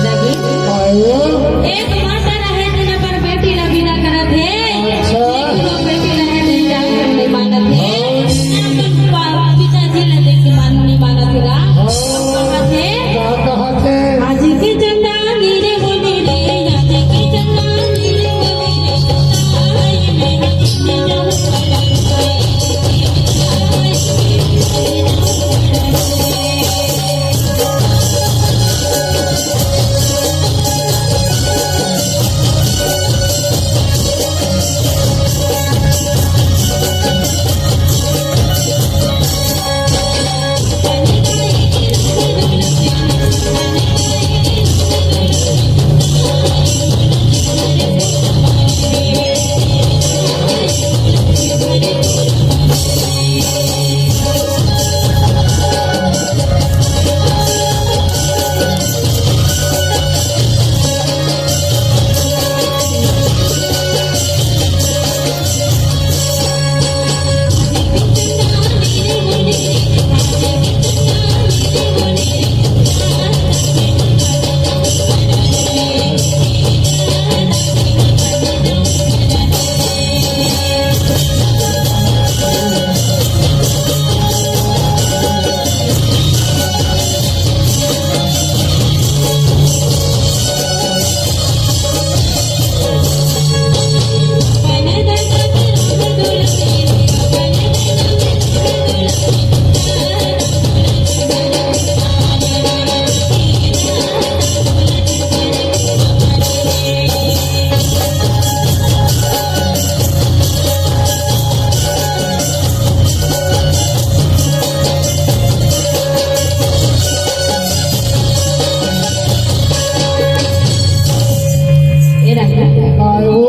रवि, आयो। एक माता रहे, तेन अपन बेटी ला विदा करत हे। अच्छा। एक लोग बेटी रहे, तेन जान के नहीं मानत हे। हाँ। अपन पा-, पिताजी ला देख के मान नहीं मानत हे गा। हाँ। अब कहत हे, का कहत हे? आज के चंदा नीरे हो नीरे, आज के चंदा नीरे हो नीरे। ए राजा। आयो।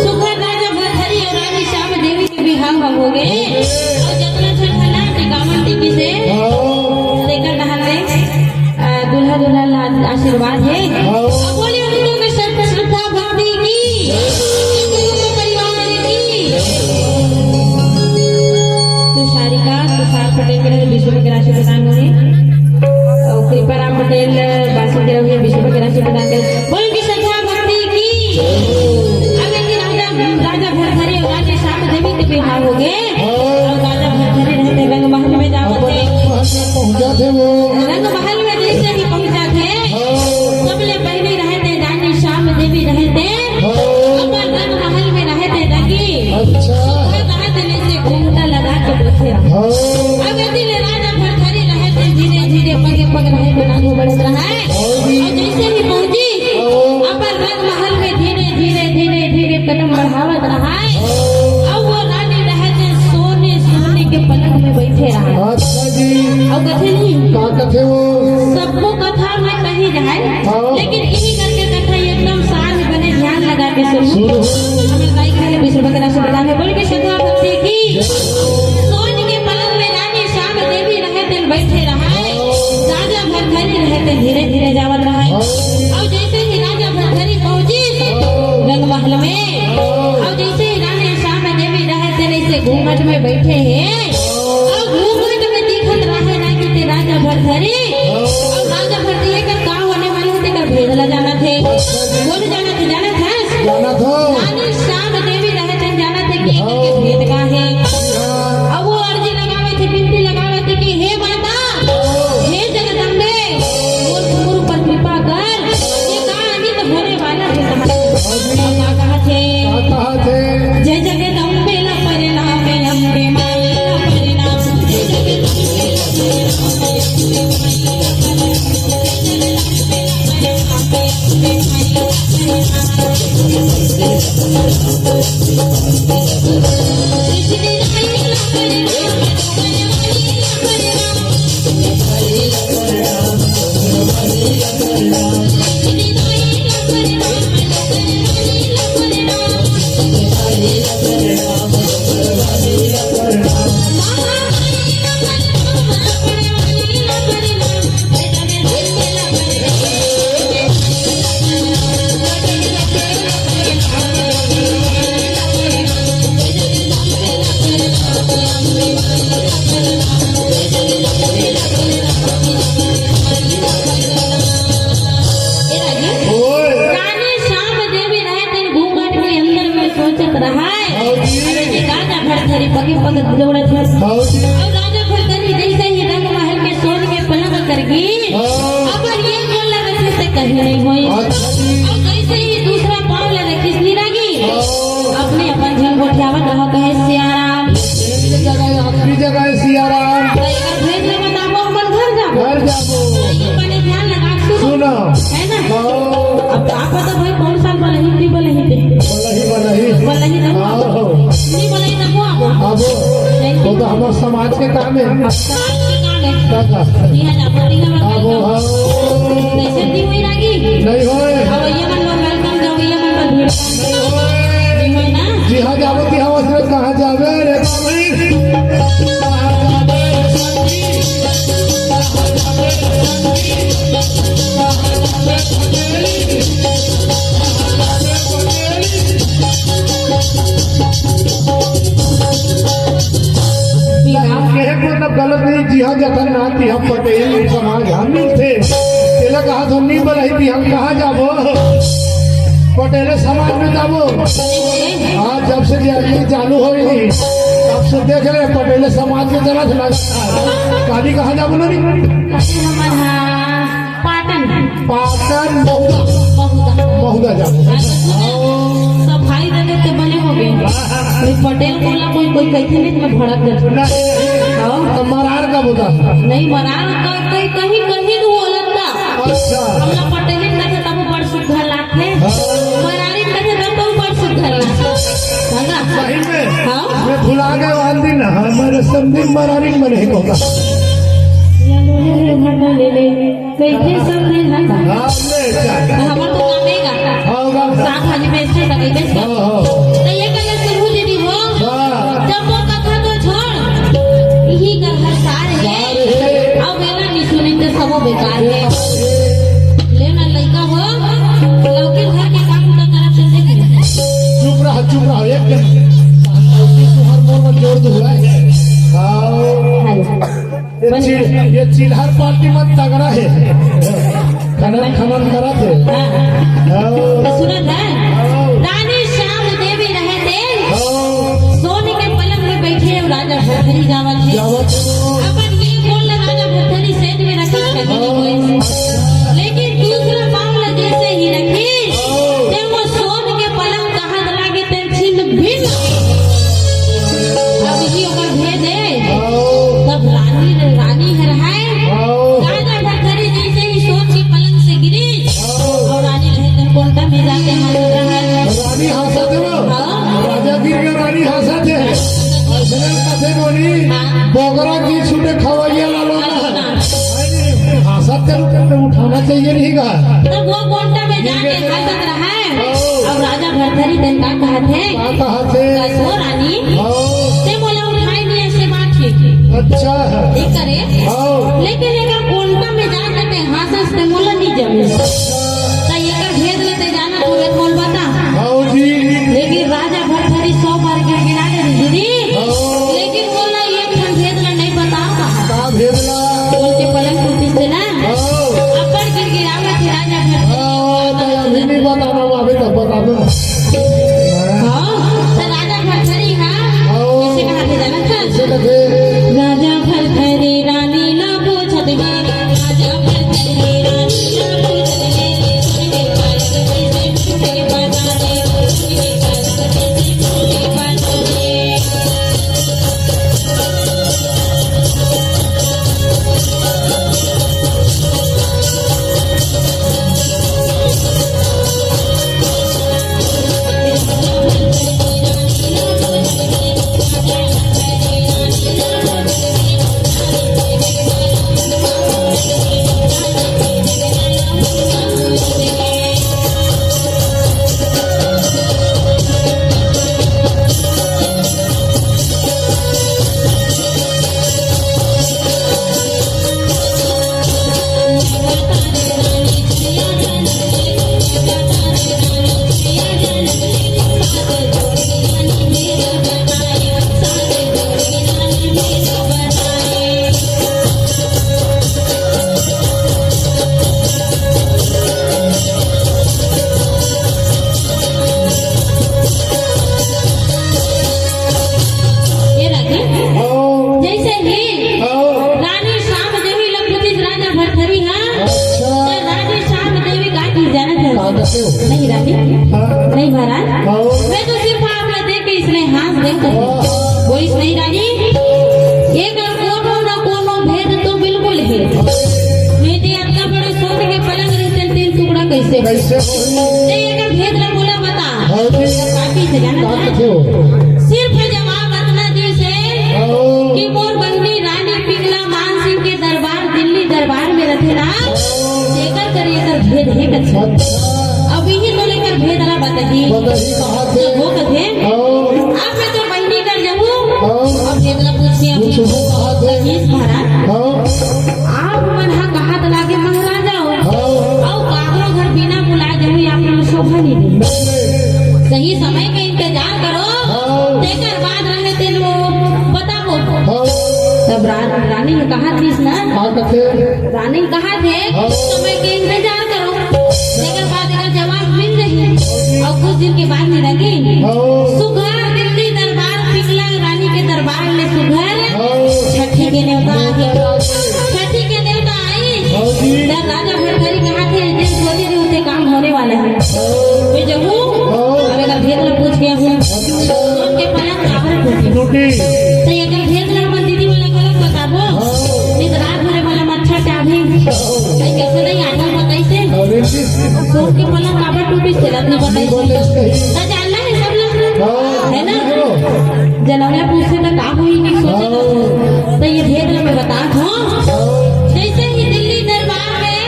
सुघर राजा भरथरी अउ रानी श्याम देवी के बिहाव ह होगे। अउ जतना झन ह ना टिकावन टिकी से हाँ। तेकर डहर ले, अ, दूल्हा दुल्हन ला आशीर्वाद हे। हाँ। अब बोले उनको के श्रद्धा भक्ति की, उनके परिवार की। तुषारिका, तुषार पटेल के विश्व के राशि प्रदान होही। अउ कृपा राम पटेल, बासी के रहुए विश्व के राशि प्रदान करे। बोल की श्रद्धा भक्ति की। अब एक राजा, राजा भरथरी अउ रानी श्याम देवी के बिहाव होगे। अउ राजा भरथरी रहते रंग महल में जावत हे। पहुंचा थे वो। रंग महल में जैसे ही पहुंचा थे, हाँ। सबले पहले रहते रानी श्याम देवी रहते। हाँ। अपन रंग महल में रहते लगी। अच्छा। सुबह रहते जैसे घूंघटा लगा के बैठे रहो। हाँ। अब यदि ले राजा भरथरी रहते धीरे धीरे पगे पग रहते आगे बढ़त रहा है। हाँ जी। अउ जैसे ही पहुंची, हाँ। अपन रंग महल में धीरे धीरे धीरे धीरे कदम बढ़ावत रहा है। हाँ। अउ वो रानी रहते सोने सोने के पलंग में बैठे रहा। अच्छा जी। अउ कथे नहीं। का कथे वो? सबको कथा में कही जाए, हाँ। लेकिन इही करके कथा एकदम शांत बने, ध्यान लगा के सुनो। सुनो। हमें गाय के लिए विश्व वगैरह से बताने बोल के श्रद्धा भक्ति की। सोन के पलंग में रानी श्याम देवी रहे, तेन बैठे रहा है। राजा भरथरी रहे, तेन धीरे धीरे जावत रहा है। हाँ। अउ जैसे ही राजा भरथरी पहुंची रंग महल में, हाँ। अउ जैसे ही रानी श्याम देवी रहे, तेन ऐसे घूंघट में बैठे हैं। अउ घूंघट में दिखत रहे ना कि ते राजा भरथरी। अउ राजा भरथरी एकर का होने वाले हे, तेकर भेद ला जानत हे। बोल जानत हे, जानत हस? जानत हो। रानी श्याम देवी रहे, तेन जानत हे कि एकर के भेद का हे। अउ वो अर्जी लगावे थे, बिनती लगावे थे कि हे माता, हे जगदम्बा, ए राजा, ओए। रानी श्याम देवी रहे तेन घूंघट के अंदर में सोचत रहाय। हाँ जी। अरे जी, राजा भरथरी पगे पगे दौड़त हे। हाँ जी। अउ राजा भरथरी जैसे ही रंग महल के सोन के पलंग कर गी, हाँ। अब ये बोल रखे से कहीं नहीं होई। अच्छा जी। अउ जैसे ही दूसरा पाँव ले रखिस नी रागी, हाँ। अपने अपन झन गोठियावत रहा कहे सियाराम। पहली जगह, आखिरी जगह है सियाराम। तो एकर भेद ले बताबो, अपन घर जाबो। घर जाबो। तो ये बने ध्यान लगा के सुनो। सुनो। है ना? हाँ। अब का पता भाई कौन साल बलही, नी बलही थे। बलही, बलही। बलही ना हाँ। नी बलही ना वो आबो। आबो। नहीं। वो तो हमारे समाज के काम है। समाज के काम है। का, का? दिया जाबो, दिया जाबो। आबो, हाँ। कैसे दी हुई रागी? नहीं होए। अब ये मन लो welcome जाओ, ये मन लो भीड़। नहीं होए। नहीं होए ना? जी हाँ, जाबो, जी हाँ, उसने कहाँ जाबे रे बाबा? कहे मतलब गलत नहीं, जिहाँ जतन ना तिहाँ पटेल समाज हम मिलथे। तेला कहा तो नहीं बलही कि हम कहाँ जाबो, पटेल समाज में जाबो। आज जब से ये चालू होई, तब से देख रहे पटेल समाज में चला चला। काली कहाँ जाबो ना रे? अरे हमारा पाटन। पाटन महुदा। महुदा। महुदा जाबो। हाँ, तो सुन, सफाई दे देते बने हो गए। कोई पटेल बोला, कोई, कोई कहते नहीं, मैं भड़क जाता। नहीं। हाँ। तो मरार का बोलता। नहीं, मरार का, कहीं, कहीं, कहीं तो बोलत ना। अच्छा। हमला पटेल कहते तब बड़ सुघर लागथे। हाँ। मरारी कहते तब तो बड़ सुघर लागथे। है ना? सही में? हाँ। मैं भुला गए वाला दिन, हमारे समधी मरारी में नहीं होता। या ले ले रे, भंडा ले ले। कैसे समधी ना? हाँ, ले जा। हमर तो कामे गा। हाँ, गा। सात हाली में से सके, कैसे? हाँ, हाँ। तो ये कहले सुनहु दीदी हो। हाँ। जब वो कथा तो छोड़, यही कर हर सार है। सार है। अब मेरा नहीं सुने तो सबो बेकार है। बेकार है। ले ना लइका हो, लौकी घर के काम तो करत चल दे। चुप रह, चुप रह, एक दिन। लौकी तुहार मोर में जोड़ दूंगा। हाँ। हेलो। ये चिल-, ये चिल्हर पार्टी मत तगड़ा है। खनन, खनन करत हे। हाँ। हाँ। तो सुनत है? हाँ। रानी श्याम देवी रहे तेन। हाँ। सोने के पलंग में बैठे राजा भरथरी जावत हे। जावत हे। अपन ये बोल राजा भरथरी सेज में रखे कहीं नहीं होई। हाँ। लेकिन दूसरा मामला जैसे ही रखी, हाँ। ते वो सोन के पलंग कहाँ लागे छिन भिन। अब ही ओकर भेद है। आओ। तब रानी, रानी हर है। आओ। राजा भरथरी जैसे ही सोन के पलंग से गिरी, आओ। और रानी रहे तन कोंटा में जाके हाथ रहा है। रानी हंसत है वो। हाँ। राजा गिर गया, रानी हंसत है। अइसने कथे बोली, हाँ। बोकरा की छूटे खवैया लालो ना। हाँ। हंसत के रूप में उठाना चाहिए नहीं का। तब वो कोंटा में जाके हाथ रहा है। हाँ। अब राजा भरथरी तेन का कहत हे? का कहत हे? कस हो रानी? हाँ। ते मोला उठाई नहीं ऐसे बात हे। अच्छा। ठीक करे? हाँ। लेकिन एकर कोंटा में जाके ते हांसस ते मोला नहीं जमे। त एकर भेद ले ते जाना तो रे मोल बता। हाँ जी। लेकिन राजा भरथरी सौ बार गिड़गिड़ा दे दीदी। हाँ। लेकिन मोला ये ठन भेद ला नहीं बता। का भेद ला? बोल के पलंग टूटिस ते ना। हाँ। अब्बड़ गिड़गिड़ावत हे राजा भरथरी। हाँ, तो अभी नहीं बताना, वो अभी तक बता दो। हाँ, तो राजा भरथरी, हाँ, हाँ। कैसे कहा थे जानत हस? कैसे कथे? राजा भरथरी रानी ला नहीं महाराज, हाँ। मैं तो सिर्फ आपला देख के इसने हंस दे। बोलिस नहीं रानी, एकर कोनो न कोनो भेद तो बिल्कुल हे। नहीं ते अतना बड़े सोन के पलंग रहितेन तीन टुकड़ा कैसे? कैसे? ते एकर भेद ला मोला बता। हाँ जी। बाकी से जाना का है? कथे हो? सिर्फ जवाब अतना दिस हे हाँ। कि मोर बहिनी रानी पिंगला मान सिंह के दरबार, दिल्ली दरबार में रथे ना, एकर कर एकर भेद हे कथे। अच्छा। अब इही तो लेकर भेद ला बताही। बताही कहाँ से? तो वो कथे, हाँ। अब मैं तो बहिनी कर जाऊँ। हाँ। अब भेद ला पूछिया। पूछो, कहाँ से? कहिस महाराज। हाँ। आप मन हा कहात लागे महाराजा हो। हाँ। अउ काकरो घर बिना बुलाए जाहू, आप मन शोभा नहीं दे। नहीं, नहीं। सही समय के इंतजार करो। हाँ। तेकर बाद रहे तेन वो बताबो। हाँ। तब रा-, रानी ह कहात रिहिस ना। का कथे? रानी ह कहात हे, हाँ। समय के इंतजार करो। तेकर बाद एकर जवाब मिल जाही। अउ कुछ दिन के बाद में लगे। हाँ। सुघर दिल्ली दरबार, पिंगला रानी के दरबार में सुघर। हाँ। छठी के नेवता आगे। छठी के नेवता आई। हाँ जी। त राजा भरथरी कहाथे, "जिन सोचे रहे होते काम होने वाला है।" हाँ। मैं जहूँ, हाँ। अब एकर भेद ला पूछ के हूँ। सोन के पलंग काबर टूटी? टूटी। त एकर भेद ला हमर दीदी मन ला घलो बताबो। हाँ। नहीं त रात भर हमला मच्छर चाबही। हाँ। नहीं, कैसे नहीं, आधा बताइसे। अरे जी। सोन के पलंग काबर टूटी, तेला नहीं बताइसे। बताइसे। त जानना है सब लोग। हाँ। है ना? हाँ। जनौया पूछे त का होही, नहीं सोचे त। हाँ। त ये भेद ला मैं बतात हूँ। हाँ। जैसे ही दिल्ली दरबार में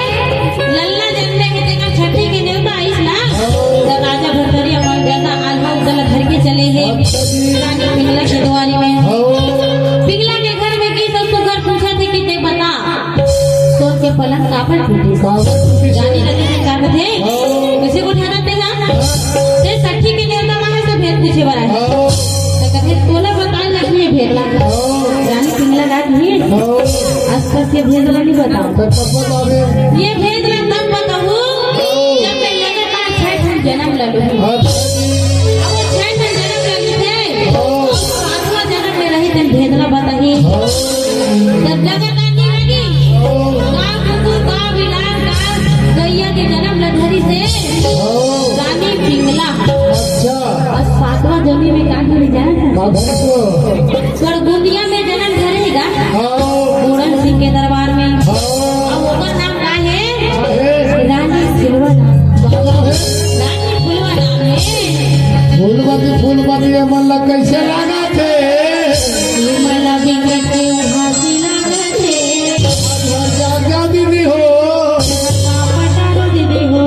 लल्ला जन्मे हे, तेकर छठी के नेवता आइस ना, त राजा भरथरी अपन बेटा आल्हा उदल धर के चले हे रानी पिंगला के दुआरी में। पिंगला के घर में गिस त सुघर पूछथे कि ते बता, सोन के पलंग काबर टूटिस? काबर टूटिस? रानी लगे से का कथे? कैसे उठाना ते हा? ते छठी के नेवता माहे से भेद पूछे बर आए। त कथे, "तोला बताए लगही ये भेद ला।" रानी पिंगला का कही, "आसपास के भेद ला नहीं बताओ।" ये भेद ला तब बताहूँ, जब मैं लगातार छह ठन जनम ले लूँ। अब वो छह ठन जनम ले लेथे, और सातवां जनम में रही तेन भेद ला बताही। त जगत आती लगी, का कुकुर, का बिलार, का गैया के जनम ल धरिस हे रानी पिंगला। अच्छा। अउ सातवां जनम में का धरे जाए? का धरे? गड़गुंदिया में जनम धरे हे गा। हाँ। पूरन सिंह के दरबार में। हाँ। अउ ओकर नाम का हे? का हे? रानी फुलवा नाम। का नाम हे? रानी फुलवा नाम हे। फूलमती, फूलमती, ये मन ला कैसे लागथे? ये मन ला बिकट हंसी लागथे। अच्छा, क्या, क्या दीदी हो? का पता हो दीदी हो?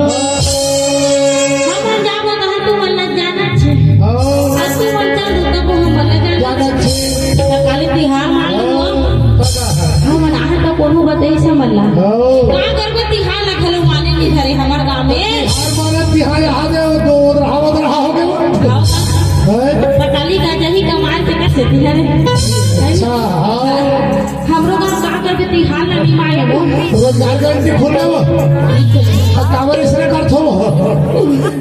हमन जाबो तहाँ तू मन ला जानत छे। हाँ। अउ तू मन चल दू तब हमन ला जानत छे। जानत छे। त काली तिहार मालूम हो? हाँ। हमन आहन त कोनो बतई से मन ला। हाँ। का करबो तिहार ला घलो माने नहीं धरे हमर गाँव में। तिहार माने तिहार आ गए, तो उधर हाव, उधर हाव हो गए। हाँ। हैं? त काली का जही कमाल के कैसे तिहार है? अच्छा, हाँ। हमरो गाँव का करबे तिहार ला नहीं माने वो। रोजगार गारंटी खोले हो। आ काबर इसने कर थो।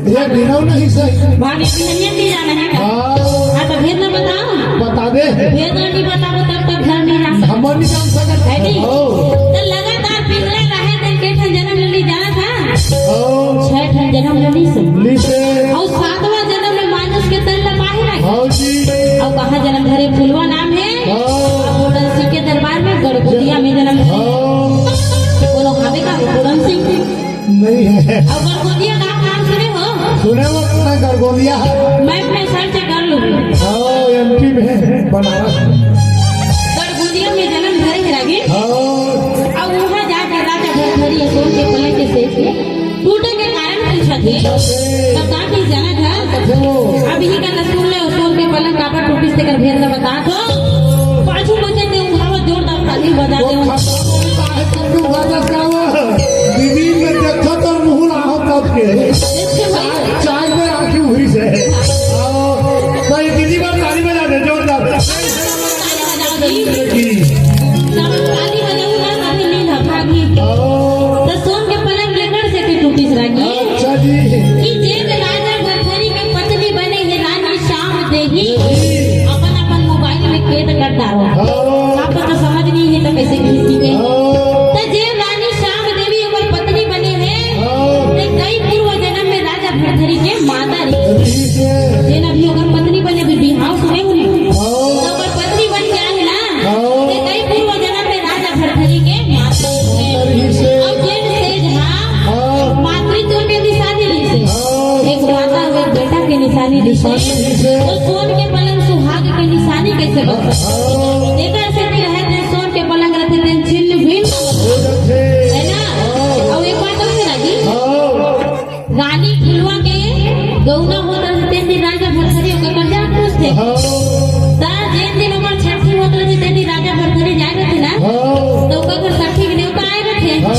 ये बिना नहीं सही। भाभी, ये नहीं जाना है का? हाँ। हाँ, त भेद ला बताओ। बता दे। भेद ला नहीं बताओ, तब तक घर नहीं जा सकते। हम नहीं जान सकते। है नहीं? हाँ। त लगातार पिंगला रहे, तेन के ठन जनम ले ली जाना था। हाँ। छह ठन जनम ले ली से। ली से। अउ सातवां जनम में मानुष के तन ला पाहे लगे। हाँ जी। अउ कहाँ जनम धरे, फुलवा नाम है। हाँ। अउ पूरन सिंह के दरबार में गड़गुंदिया में जनम धरे। हाँ। कोनो हवे का पूरन सिंह? नहीं है। अउ गड़गुंदिया का नाम सुने हो? सुने हो, मैं गड़गुंदिया। Map में search कर लूँ। हाँ, एमपी में, बनारस में। गड़गुंदिया में जनम धरे हे रागी। हाँ। अउ उहाँ जाके राजा भरथरी सोन के पलंग के सेज के टूटे के कारण पूछत हे। त का कहिस जानत हस? अब इही गाना सुन ले, सोन के पलंग काबर टूटिस तेकर भेद ला बतात हँव। पाछू बचे ते उठावत जोरदार ताली बजा दे। वो खतरा में काहे कर तू बजा गावा? दीदी में देखो तो मुँह ना हो तब के। देखिए भाई। चाय, चाय में आँखें हुई से। आओ, तो ये दीदी बार ताली बजा दे, जोरदार। ताली बजाओ जी। जी। तब ताली बजाऊ ना, तभी नींद भागी। आओ। त सोन के पलंग लेकर से के टूटिस रागी। अच्छा जी। कि जेन राजा भरथरी के पत्नी बने हे रानी श्याम देवी, अपन अपन मोबाइल में कैद कर डारो। हाँ। आपको तो समझ नहीं है तो कैसे खींची के? हाँ। त जेन रानी श्याम देवी ओकर पत्नी बने हे, हाँ। ते कई पूर्व जन्म में राजा भरथरी के निशानी से। तो सोन के पलंग सुहाग के निशानी कैसे बन सकथे? हाँ। एकर सेती रहे, जे सोन के पलंग रथे, तेन छिन्न भिन्न हो जाथे। है ना? हाँ। अउ एक बात अउ सुना जी। हाँ। रानी फुलवा के गउना होत रथे, तेन दिन राजा भरथरी ओकर कब्जा पूछथे। हाँ। त जेन दिन ओकर छट्ठी होत रथे, तेन दिन राजा भरथरी जाए रथे ना। हाँ। त ओकर घर छट्ठी के नेवता आए रथे। हाँ।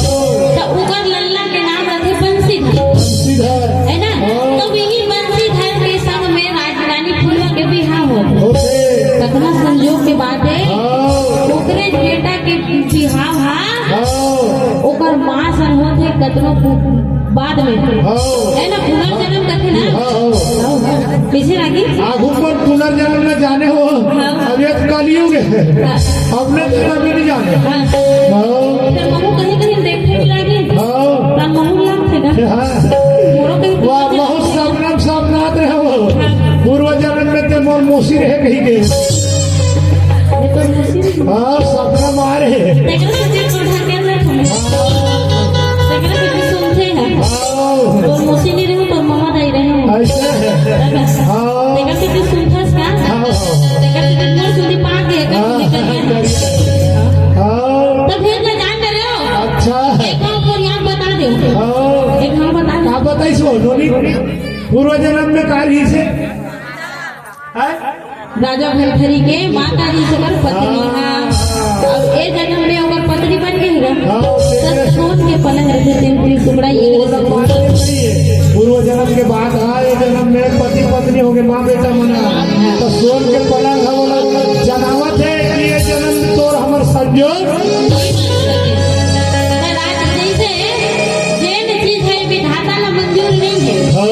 त ओकर लल्ला के नाम रथे बंसीधर। बंसीधर। है ना? हाँ। त वही बंसीधर के संग में राज-, रानी फुलवा के बिहाव होथे। होथे। कतना संजोग के बात हे। हाँ। ओकरे बेटा के बिहाव हा हाँ। ओकर माँ सन होथे कतनो पु-, बाद में। हाँ। है ना, पुनर्जन्म कथे ना? हाँ, हाँ। हाँ। कैसे लागी? आगू पर पुनर्जन्म न जाने हो। हाँ। अब ये तो कलयुग है। हाँ। अब न तो कभी नहीं जाने। हाँ। हाँ। फिर महू कहीं कहीं देखे भी लागी। हाँ। तब महू लागथे ना। हाँ। मोरो कहीं वाह, महू सपना में सपनात रहे हो। हाँ। पूर्व जन्म में ते मोर मौसी रहे कहीं के। ये तो मौसी नहीं। हाँ, सपना मारे। तेकरे से जे तू ढकेल रहे हो। तेकरे से तू सुनथे है। हाँ। तोर मौसी नहीं रहे, तोर मामा दाई रहे हो। ऐसा है। हाँ। तेकरे से तू सुनथस का? हाँ। तेकरे से तू मोर सुनी पा के, का हाँ। निकल गया। हाँ। तो फिर तो जान डरे हो। अच्छा। एक बार ऊपर यहाँ बता दे। हाँ। एक हम बता दे। का बताई सो, नोनी? पूर्व जन्म में का रही से? हैं? राजा भरथरी के माता जी से ओकर पत्नी हा। हाँ। अब ए जन्म में ओकर पत्नी बन गई ना। हाँ, तो सोन के पलंग रथे, तेन तीन टुकड़ा ये वो लोग बात नहीं है। पूर्व जन्म के बात, हाँ, ये जन्म में पति पत्नी हो गए, माँ बेटा मना। तो सोन के पलंग है, वो लोग जनावत है कि ये जन्म तोर हमर संजोग। तो राज जैसे जेन चीज है विधाता ला मंजूर नहीं है। हाँ।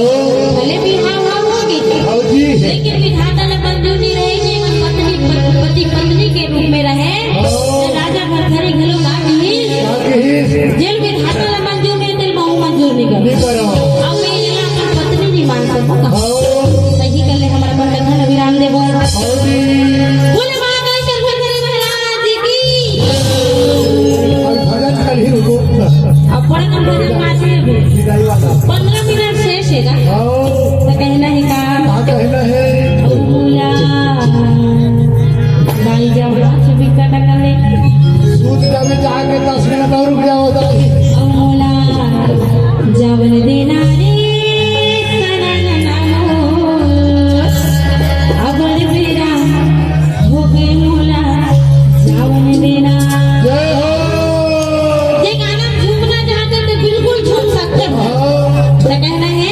भले बिहाव हो गई। हाँ जी। लेकिन विधाता ला मंजूर नहीं रहे कि एमन पत्नी, पत-, पति पत्नी के रूप में रहे। हाँ। तो राजा भरथरी घलो का कहिस? का कहिस? जेन विधाता ला मंजूर नहीं, तेला महू मंजूर नहीं कर। नहीं करो। अब मैं ये अपन पत्नी नहीं मान सकूँ। हाँ। सही कर ले, हमारा अपन कथा ला विराम देबो। हाँ जी। बोले बाबा शंकर महाराज की। अब भजन कर ही रुको। अब बड़ा कम भजन बाकी है अभी। विदाई वाला। पन्द्रह मिनट शेष है ना? हाँ। तो कहना है का? का कहना है? अमूला। दाई जब हाथ भी कटक ले। सूत जावे जाके दस मिनट और रुक जाओ दाई। अमूला। जावन देना रे, सनन नामो। अबड़ बेरा हो गए मोला, जावन देना। जय हो। ये गाना झूमना चाहते तो बिल्कुल झूम सकते हो। हाँ। तो कहना है,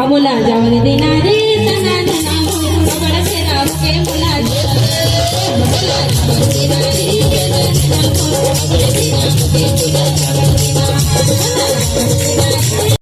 अमूला जावन देना